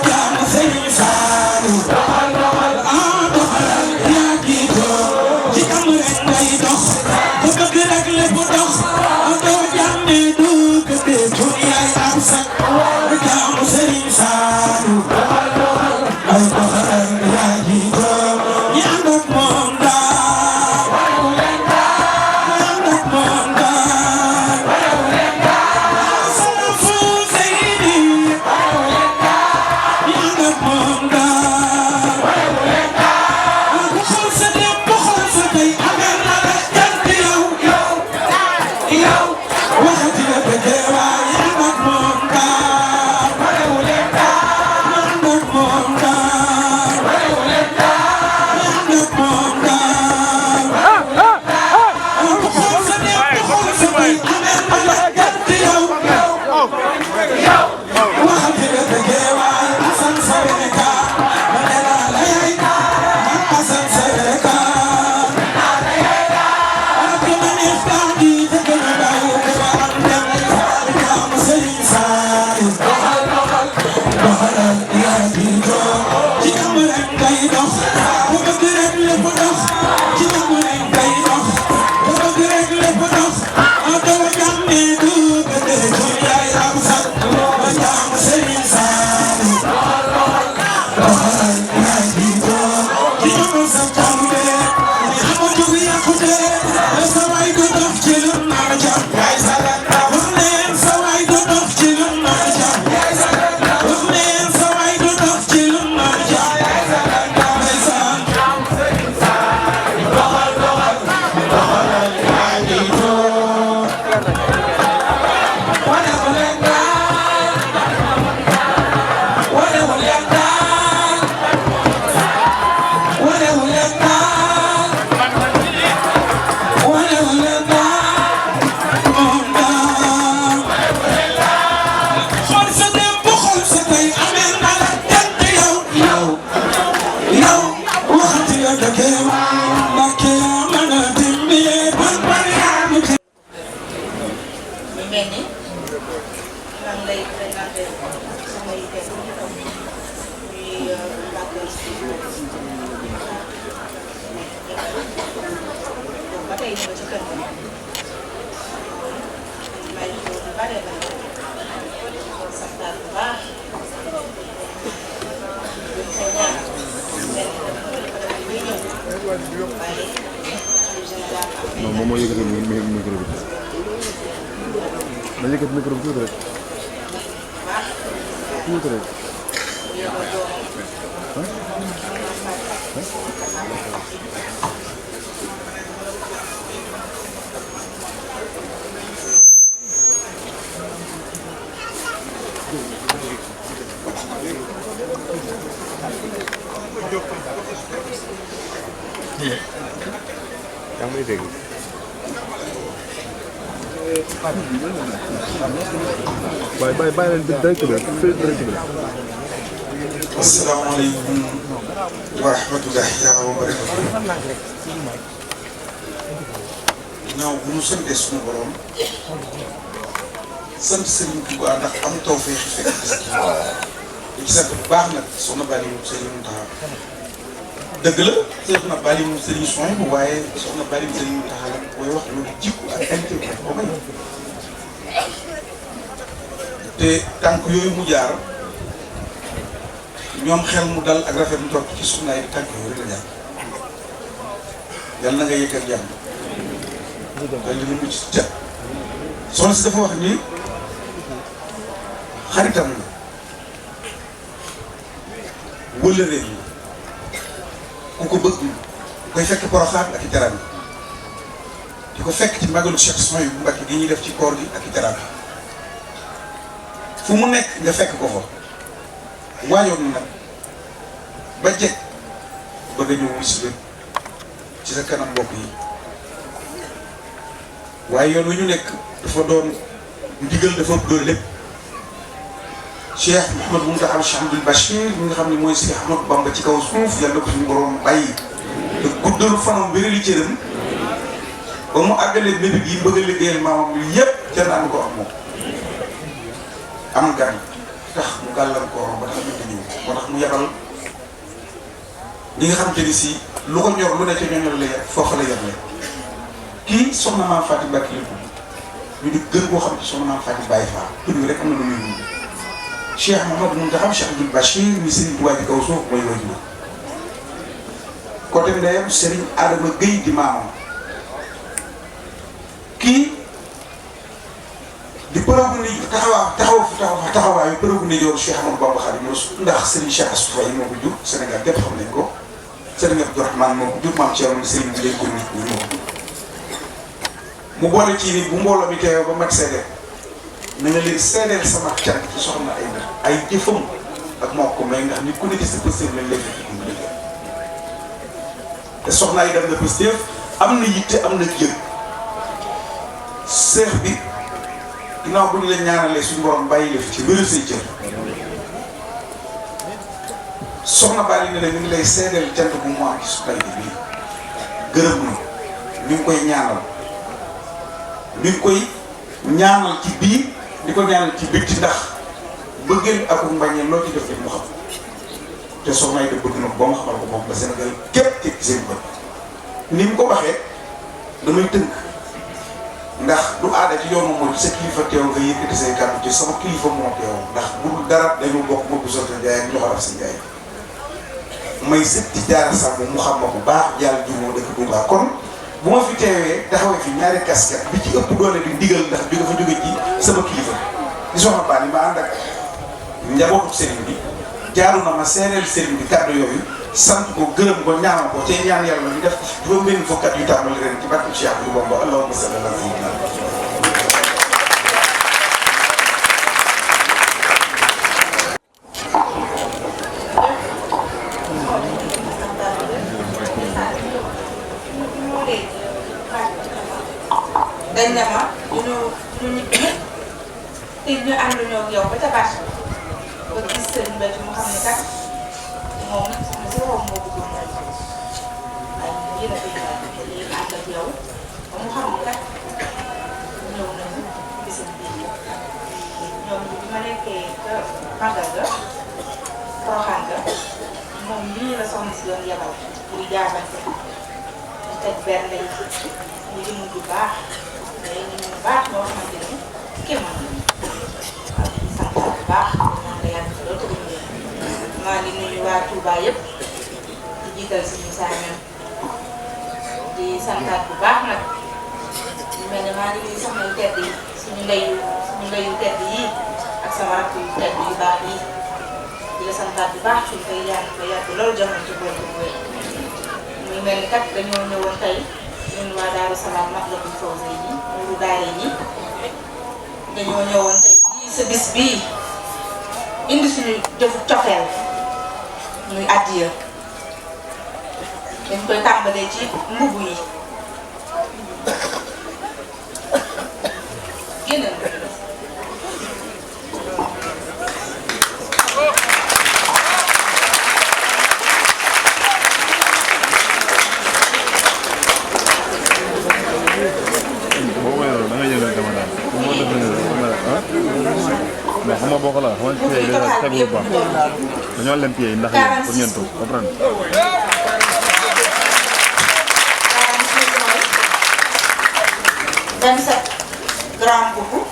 jaam Sëriñ Saaliw doxalal yaa ji toog ci am rek ngay dox ku bëgg rek lépp dox doo jàmme du gëddee jur yaay am sax jaam Sëriñ Saaliw doxalal yaa ji toog ñi ànd ak moom daal bàyyi na ma ci kër gi may ko bu bare bare ko santaat bu baax non moom moo yëkkati micro bi na yëkkati micro bi tuuti rek tuuti rek yaa ngi may dégg. bàyyi leen direct bi direct bi. asalaamaaleykum wa rahmatullahi taala wa barakatuh. ginnaaw bu ñu santee suñu borom sant Serigne Touba ndax am tawfeex fekk di ci sant bu baax nag soxna Bali moom Serigne Mountakha dëgg la soxna Bali moom Serigne Soy bu waaye soxna Bali moom Serigne Mountakha la booy wax loolu jikko ak qualité bi ko may te tànk yooyu mu jaar ñoom xel mu dal ak rafet mu topp ci soxnaay tànk yooyu rek la jaar yàlla na nga yëg ak jàmm te li mu mucc ca soxna si dafa wax ni xaritam la wëllëree la ku ko bëgg koy fekk Porokhane ak i teraanga di ko fekk ci magalu Cheikh Soy bu Mbàkke gi ñuy def ci koor gi ak i teraanga fu mu nekk nga fekk ko fa waajoon na nag ba jekk bëgg a ñëw wis lépp ci sa kanam mbokk yi waaye yoon wi ñu nekk dafa doon ndigal dafa ëpp doon lépp Cheikh Mouhamadou Mountakha Cheikh Abdoul Bachir mi nga xam ne mooy Cheikh Ahmadou Bamba ci kaw suuf yàlla ko suñu borom bàyyi te guddalu fanam bëri li cëram ba mu àggalee bébé yi bëgg a liggéeyal maamam bi yëpp kenn am ko ak moom am gan tax mu gàllankoor ba tax ñu ñëw moo tax mu yebal ñi nga xam te ni si lu ko ñor lu ne ca ñoñor la yar foofa la yar la kii soxna maam Fatou Mbacke la ñu di gën koo xam ci soxna maam Fatou Baye Fall tur bi rek am na lu muy wund Cheikh Mouhamadou Mountakha Cheikh Abdoul Bachir mi Serigne Touba ci kaw suuf mooy wajur côté ndeyam Serigne Adama Gueye di maamam kii di përëgu ni taxawaayu përëgu ni joor Cheikh Amadou Bamba Khadimu Rasul ndax Serigne Cheikh Assou Faye moo ko jur Sénégal gépp xam nañ ko Serigne Abdourahmane moo ko jur maam Thierno Serigne bi leen ko nit ñi moo ko mu boole ci ni bu mbooloo mi teewee ba mat seede na nga leen seedeel sama cant ci soxna ay jëfam ak moo ko may ndax nit ku ne ci sa pëstéef lañ lay fekk mu def te soxna ay dem na pëstéef am na yitte am na jëm seex bi ginnaaw bu ñu la ñaanalee suñu borom bàyyi la fi ci wéru say cër soxna Bali ne la mi ngi lay seedeel cant bu mu am ci su tay bi gërëm na mi ngi koy ñaanal mi ngi koy ñaanal ci biir di ko ñaanal ci bitti ndax bëggeel ak mbañeel loo ci def rek mu xam te soxna yi da bëgg na ba ma xamal ko moom ba Sénégal képp ci seen bët ni mu ko waxee damay tënk ndax du aada ci yoonu mooy sa kilifa teew nga yëkkati say kàddu ci sama kilifa moo teew ndax bu dul dara dañu bokk ma bu sotti Njaay ak loxo raf si Njaay may sët ci jaara sàmm mu xam ma bu baax yàlla ji moo dëkk Touba kon bu ma fi teewee taxawee fi ñaari casquette bi ci ëpp doole di ndigal ndax bi dafa jóge ci sama kilifa di soxna Bali ma ànd ak njabootu sëriñ bi jaaru na ma seereel sëriñ bi kàddu yooyu sant ko gërëm ko ñaanal ko te ñaan yàlla ñu def juróom benn fukkat yu tàmbali ren ci barke Cheikh Ahmadou Bamba allahumma salli ala sayyidina dañ ne ma ñu ñibbi te ñu ànd ñoo ak yow ba ca bâche ba gis sëriñ ba ci mu xam ne kat moom soxna si waxoon moo bëggoon mooy ay yéen a koy ànd ak yow ba mu xam ne kat ñëw nañu gisam bii ñoom bi ma nekkee ca Magal ga Porokhane ga moom lii la soxna si doon yebal pour jaabante ñu teg benn ñu jëm bu baax mais ñu bu baax moo xamante ne kenn mën nañu waaw di sant bu baax maa ngi yàgg ci loolu tamit maa ngi nuyu waa Touba yëpp di jiital suñu saa ñoom di santaat bu baax nag ñu mel ne maa ngi nuyu soxna yu tedd yi suñu ndeyu tedd yi ak sama rakk yu tedd yu baax yi di la santaat bu baax suñu koy yàgg loolu jamono ci boobu mooy muy mel ni kat dañoo ñëwoon tey ñun waa Daaru Salaam Matlabul Fawzayni Nuuru Daarayni dañoo ñëwoon tey jii sa bis bii indi suñu jëfu cofeel muy addiya dañ koy tàmbalee ci mbubb yi génnal mais xam nga boo ko la xam nga pied yi tegul baax dañoo lem pied yi ndax yéen pour ngeen toog comprendre 27 grammes boubou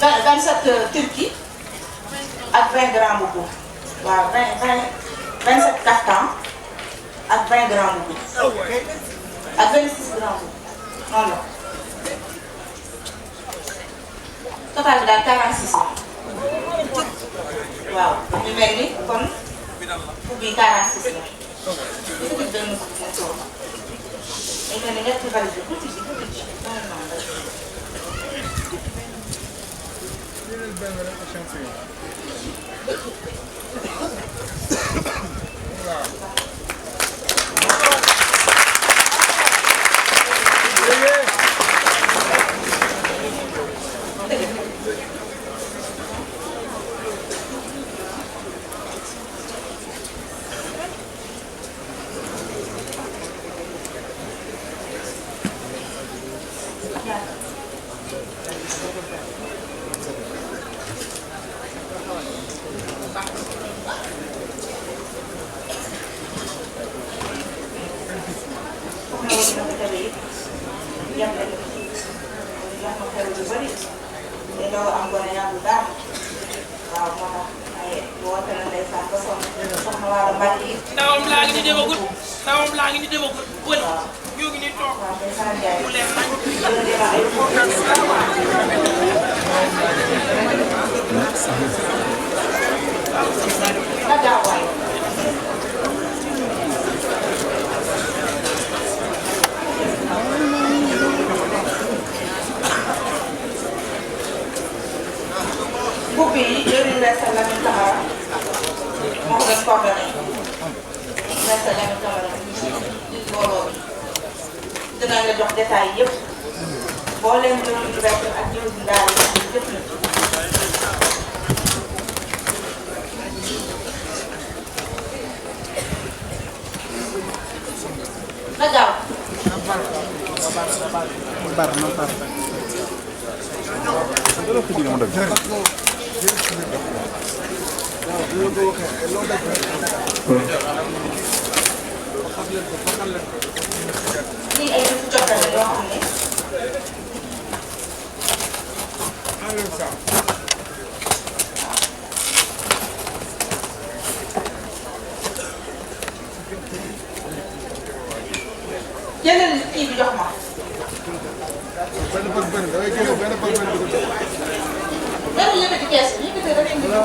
27 turki ak 20 grammes boubou waaw 27 kaftan ak 20 grammes boubou ak 26 grammes boubou noonu la total bi daal 46 la waaw ñu mel ni kon boubou yi 46 la ñu ngi benn boubou ñu mel ni ñetti valise bi tuuti bi dinañ la jox détails yëpp boo leen jëloon liberté ak jëloon daal di jëf na gaaw. lii ay yëfu jokkale yoo xam ne. jëlal kii bi jox ma. benn yëkkati kees bi yëkkati rek indi ko.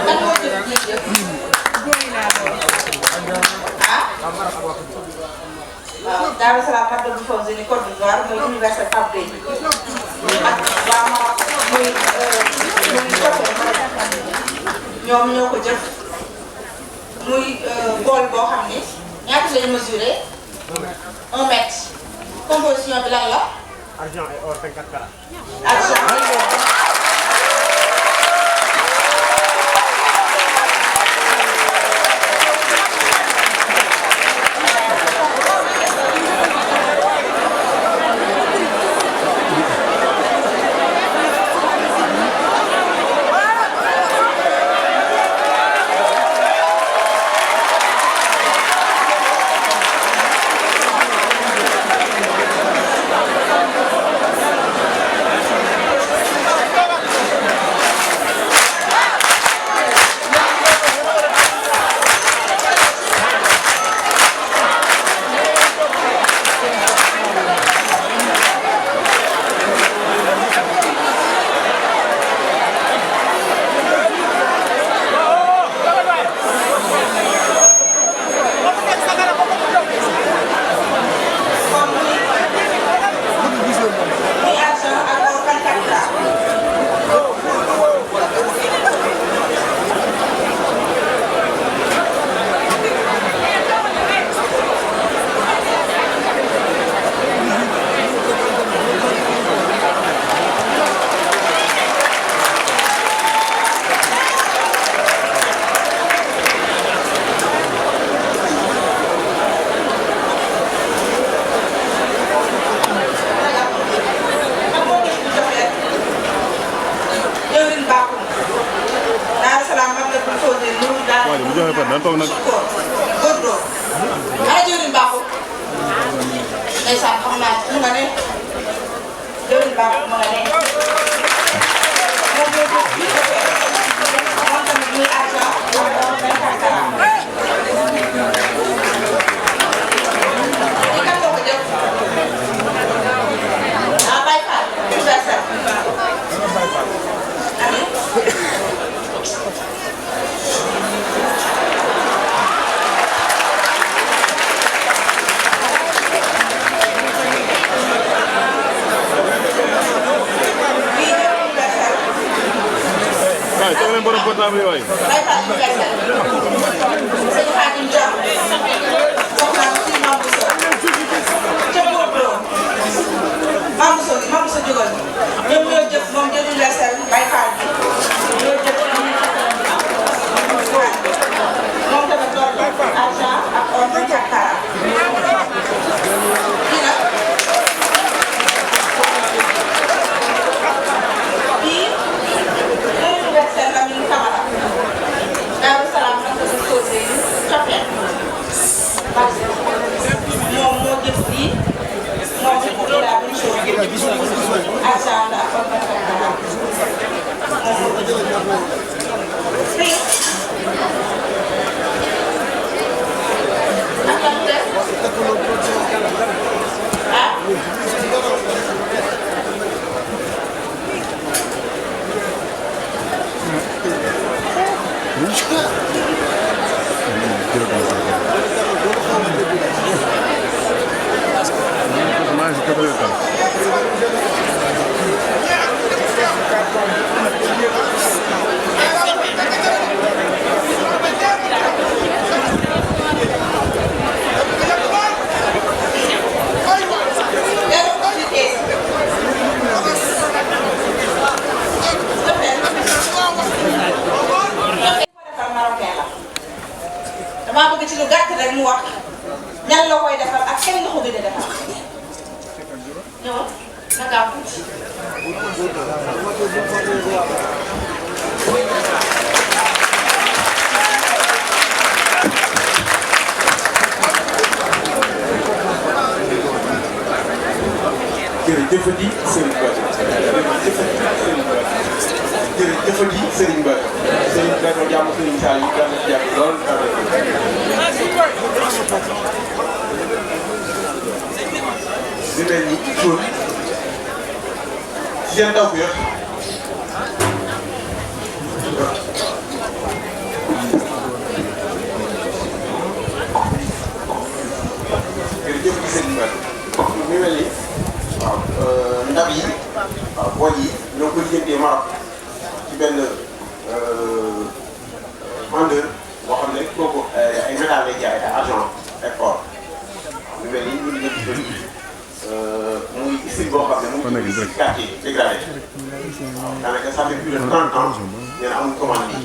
kan moo jël kii yëpp. ah. waaw Daaru Salaam Matlabul Fawzayni Côte d'Ivoire mooy université Pape Beye ak waa Maroc muy ñoom ñoo ko jëf muy bool boo xam ni ñaata lay mesuré 1 mètre composition bi lan la. argent et or 24 carats. argent et or. joxe par nan toog nag. góor ana jëwriñ baaxul ndeysaan xam naa mu nga ne jëwriñ baaxul mu nga ne moom tamit muy argent di kat ko jëf ah bay faal universel amin waaye toog leen borom portable yi waay. bay faal universel sëñ Xaadim Jam soxna si Mamousso ca Mamousso jógal ñoom ñoo jëf moom jël universel bay faal bi ñoo jëf moom tamit doon argent ak or bi ak kara kii nag kii universel la ñu Camara Daaru Salaam nag ko posé coppee moom moo jëf lii moom it il a une chose argent la ak or bi ak kara moom moo ko jëf fii ak lan def ah damaa bëgg ci lu gàtt rek mu wax ñan la koy defal ak kenn nga ko gën a defal ñëw na gaaw tuuti jërëjëfati Serigne Ba jërëjëfati Serigne Ba Serigne Ba doon jàmm Serigne Sall yi daan na ci jàpp lool di mel ni tuur ci seen taw bi yëpp jërëjëfati Serigne Ba mi mel ni waaw ndab yi waaw bool yi ñoo ko lijjantee Maroc ci benn vendeur boo xam ne kooku ay métal lay jaay ay argent ak or waaw ñu mel ni ñu ngi leen di jël muy usine boo xam ne mu ngi ci quartier dégradé waaw daanaka ça fait plus de 30 ans nee na amul commande bi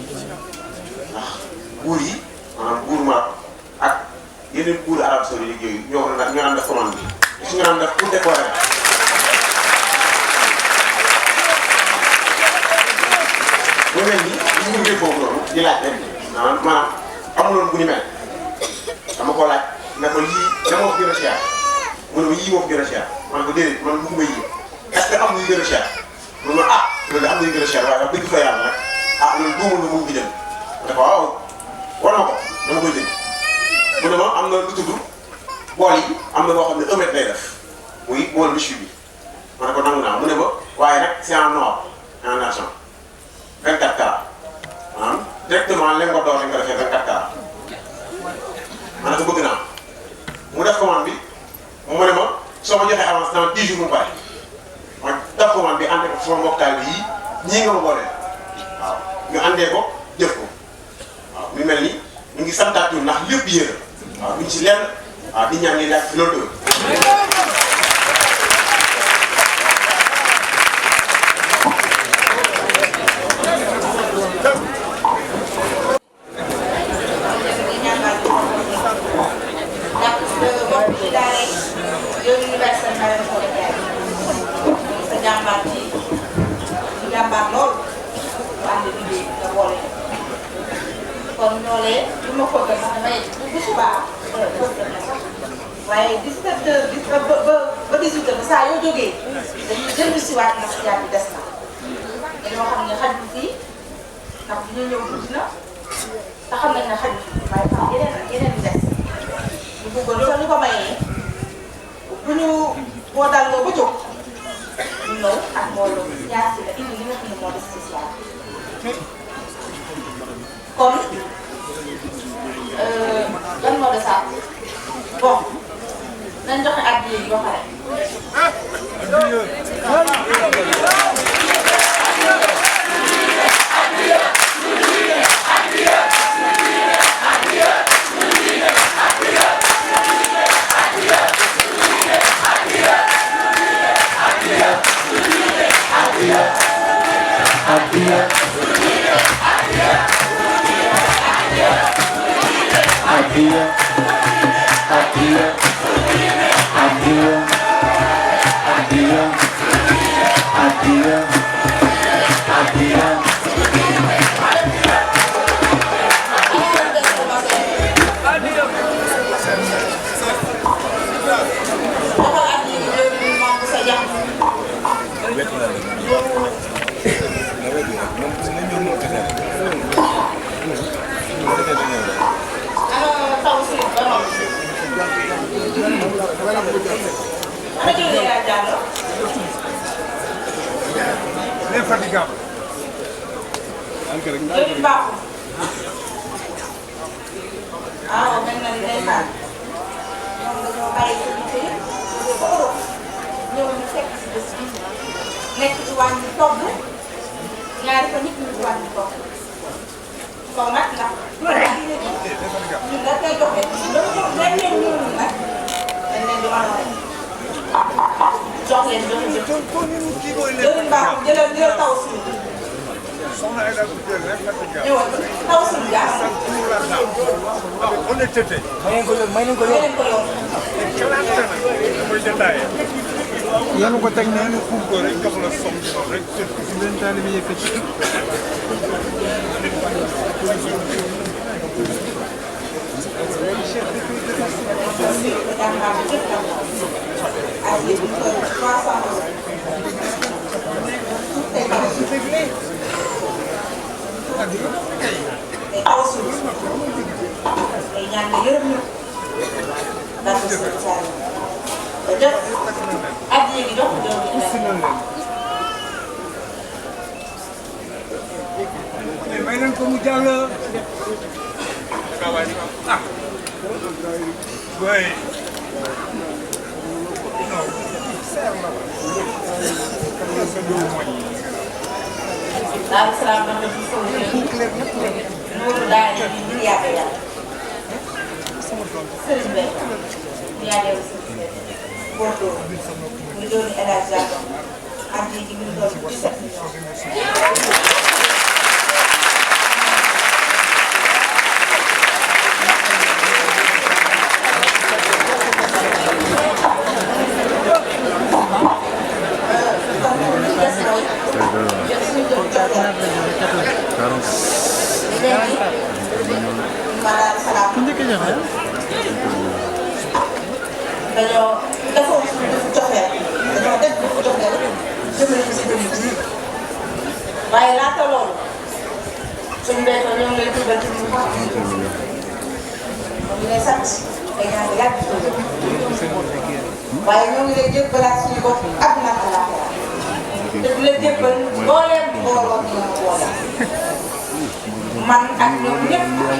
ndax buur yi maanaam buur Maroc ak yeneen buur Arabie Saoudite yooyu ñoo daan def commande bi su ñu daan def pour décorer mu mel ni li ñu ngi foofu noonu di laaj rek maanaam amuloon bu ñu mel dama ko laaj ne ko lii dama ko gën a cher mu ne ma yii moo ko gën a cher man ko déedéet man bëgguma yii est-ce que am na yu gën a cher mu ne ma ah loolu de am na yu gën a cher waaye wax dëgg fa yàlla nag ah loolu duumul nga mu ngi jënd ma ne ko waaw war na ko dama koy jënd mu ne ma am na lu tudd bool yi am na boo xam ne 1 mètre lay def muy bool michu bi ma ne ko nangu naa mu ne ma waaye nag c'est en or en argent 24 carats maanaam directement leen ko door nga defee 24 carats ma ne ko bëgg naa mu def commande bi mu ne ma soo ma joxee avance dans 10 jours mu pare ma def commande bi ànd ko sama mbokk taal bi yii ñii nga ma booleel waaw ñu àndee ko jëf ko waaw mu mel ni ñu ngi santaat ñu ndax lépp yéen a waaw ñu ci lenn waaw di ñaan ngeen yàgg fi loolu jàmbaar lool bu ànd liggéey nga boole kon kon ñoolee li ma ko gën sax damay bu subaa waaye 17 heures ba 18 heures saa yoo jógee dañuy dellu si waat ndax jaar bi des na te ñoo xam ne xajul fii ndax bi ñuy ñëw tuuti na te xam nañ ne xajul fii waaye tam yeneen yu des ñu bëggoon sax ñu ko mayee bu ñu boo dalloo ba jóg ñu ñëw ak mbooloo jaar si la indi li nga xam ne moo des ci siyaar kon lan moo desaat bon nañ joxe addiya yi ba pare. Infatigable. Léegi baaxul. ah mel na ni day naan ñoom dañoo bàyyi ko liggéey jógee ba Europe ñëw ñu fekk si bés bi nekk ci wàññi togg ñaari fa nit ñi ci wàññi togg kon nag ndax ñun da koy joxe loolu dañ leen ñëw nag dañ leen di honoré jox leen joxe jël baaxul jëlal taw suñu ñëwal taw suñu gas honnêteté. may nañ ko yanu ko teg ne xum ko rek jox la som rek si leen taalibe yëkkati taw suñu ay ñaan nga yërëm ñu daal di seen saa yi ba jot at yii jox ko jox may nañ ko mu jàll ah boy daal salaam man de fii foofu loolu daal di ngir yàgg yàlla sëriñ Bay ñu yaadee sëriñ Bay Bordeaux ñu doon El Hadj Diallo am ji ñu doon 17 millions. dañoo defoon suñu defu joxeel dañoo def defu joxeel jëmale ko si jëmm ji waaye laata loolu suñu béykat ñoo ngi lay tuddal ci ñu xam moom ñu lay sant day ñaan nga yàgg ko waaye ñoo ngi lay jébbalaat suñu bopp àdduna ak àllaaxira te du la jébbal mbooleem mbooloo ñu boole man ak ñoom ñëpp ñoo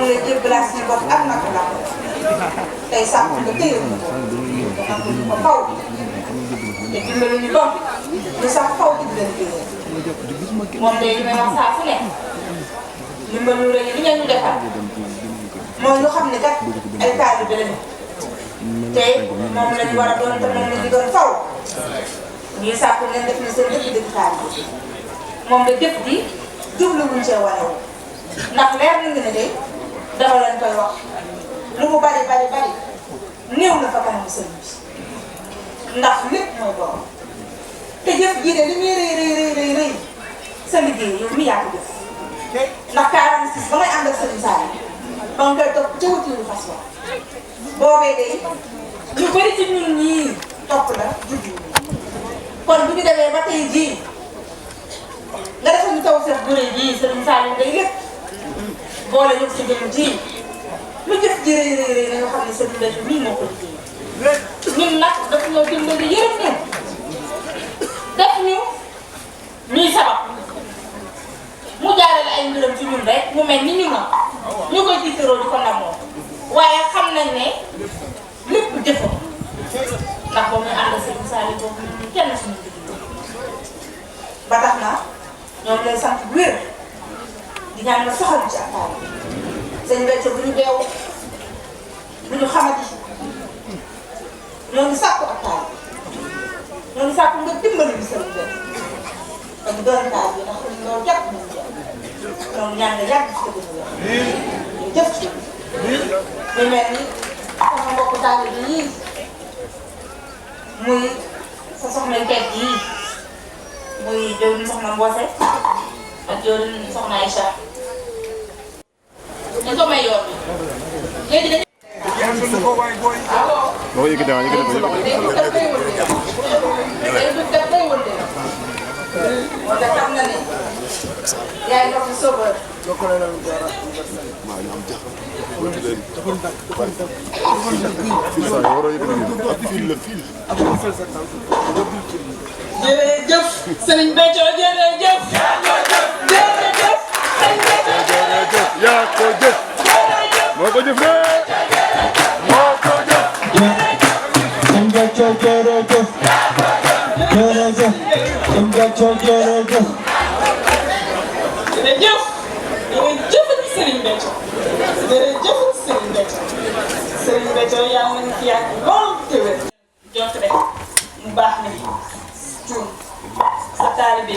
ngi lay jébbalaat suñu bopp àdduna ak àllaaxira tey sàmm nga téye ko xam ko faw te dimbali ñu doon ñu sax faw ci di leen génne moom day li may wax saa su ne dimbalu rëy li ngeen ñu defal mooy ñu xam ne kat ay taalibe lañu te moom la ñu war a doon te moom la ñu doon faw ñuy sàkku ngeen def ni seen dëkk dëkk taalibe moom la jëf ji jubluwuñ cee wane ndax leer na ne de dama leen koy wax lu mu bari bari bari néew na fa kanamu sëriñ bi ndax lépp mooy borom te jëf jii de li muy rëy rëy rëy rëy sa liggéey yow mi yaa ko def ndax 46 ba ngay ànd ak Serigne Sall ba nga koy topp ca wutiwul fas wa boobee day ñu bëri ci ñun ñii topp la juddu kon bu ñu demee ba tey jii nga defal ñu taw seet bu rëy jii Serigne Sall day lépp boole ñu ci jëm ji lu jëf ji rëy rëy rëy nga xam ne Serigne Béthio mii moo ko liggéey ñun nag dafa ñoo dimbali yërëm ñu def ñu ñuy sabab mu jaarale ay mbiram ci ñun rek mu mel ni ñu nga ñu koy tiitaroo di ko namoo waaye xam nañ ne lépp jëfam ndax boo muy ànd Serigne Saliou boobu ñu kenn suñu liggéey ba tax na ñoom lay sant bu wér di ñaan la soxal ci attaay sëñ Béthio bu ñu deew bu ñu xamati ñoo ngi sàkku attaay ñoo ngi sàkku nga dimbali bi Serigne Béthio ak doon taal bi ndax loolu jàpp nañu jàpp ñoom ñaan nga yàgg ci dëgg la jëf ci ñu mel ni sama mbokku taal bi yii muy sa soxna Kelle yii muy jëwriñ soxna Mbose ak jëwriñ soxna Aïcha ñu ko may yoon bi léegi dañu boo yëkkati ma yëkkati ko moo tax xam na ne yaay ndox mi soobal. jërëjëf Serigne Béthio jërëjëf. jërëjëf Serigne Béthio jërëjëf yaa ko jëf. moo ko jëf de. moo ko jëf. Serigne Béthio jërëjëf. jërëjëf. Serigne Béthio jërëjëf. jërëjëf. jërëjëf Serigne Béthio. jërëjëf Serigne Béthio. Serigne Béthio yaa ngi fi yàgg lool te wér. jot rek mu baax na ci cuun sa taalibe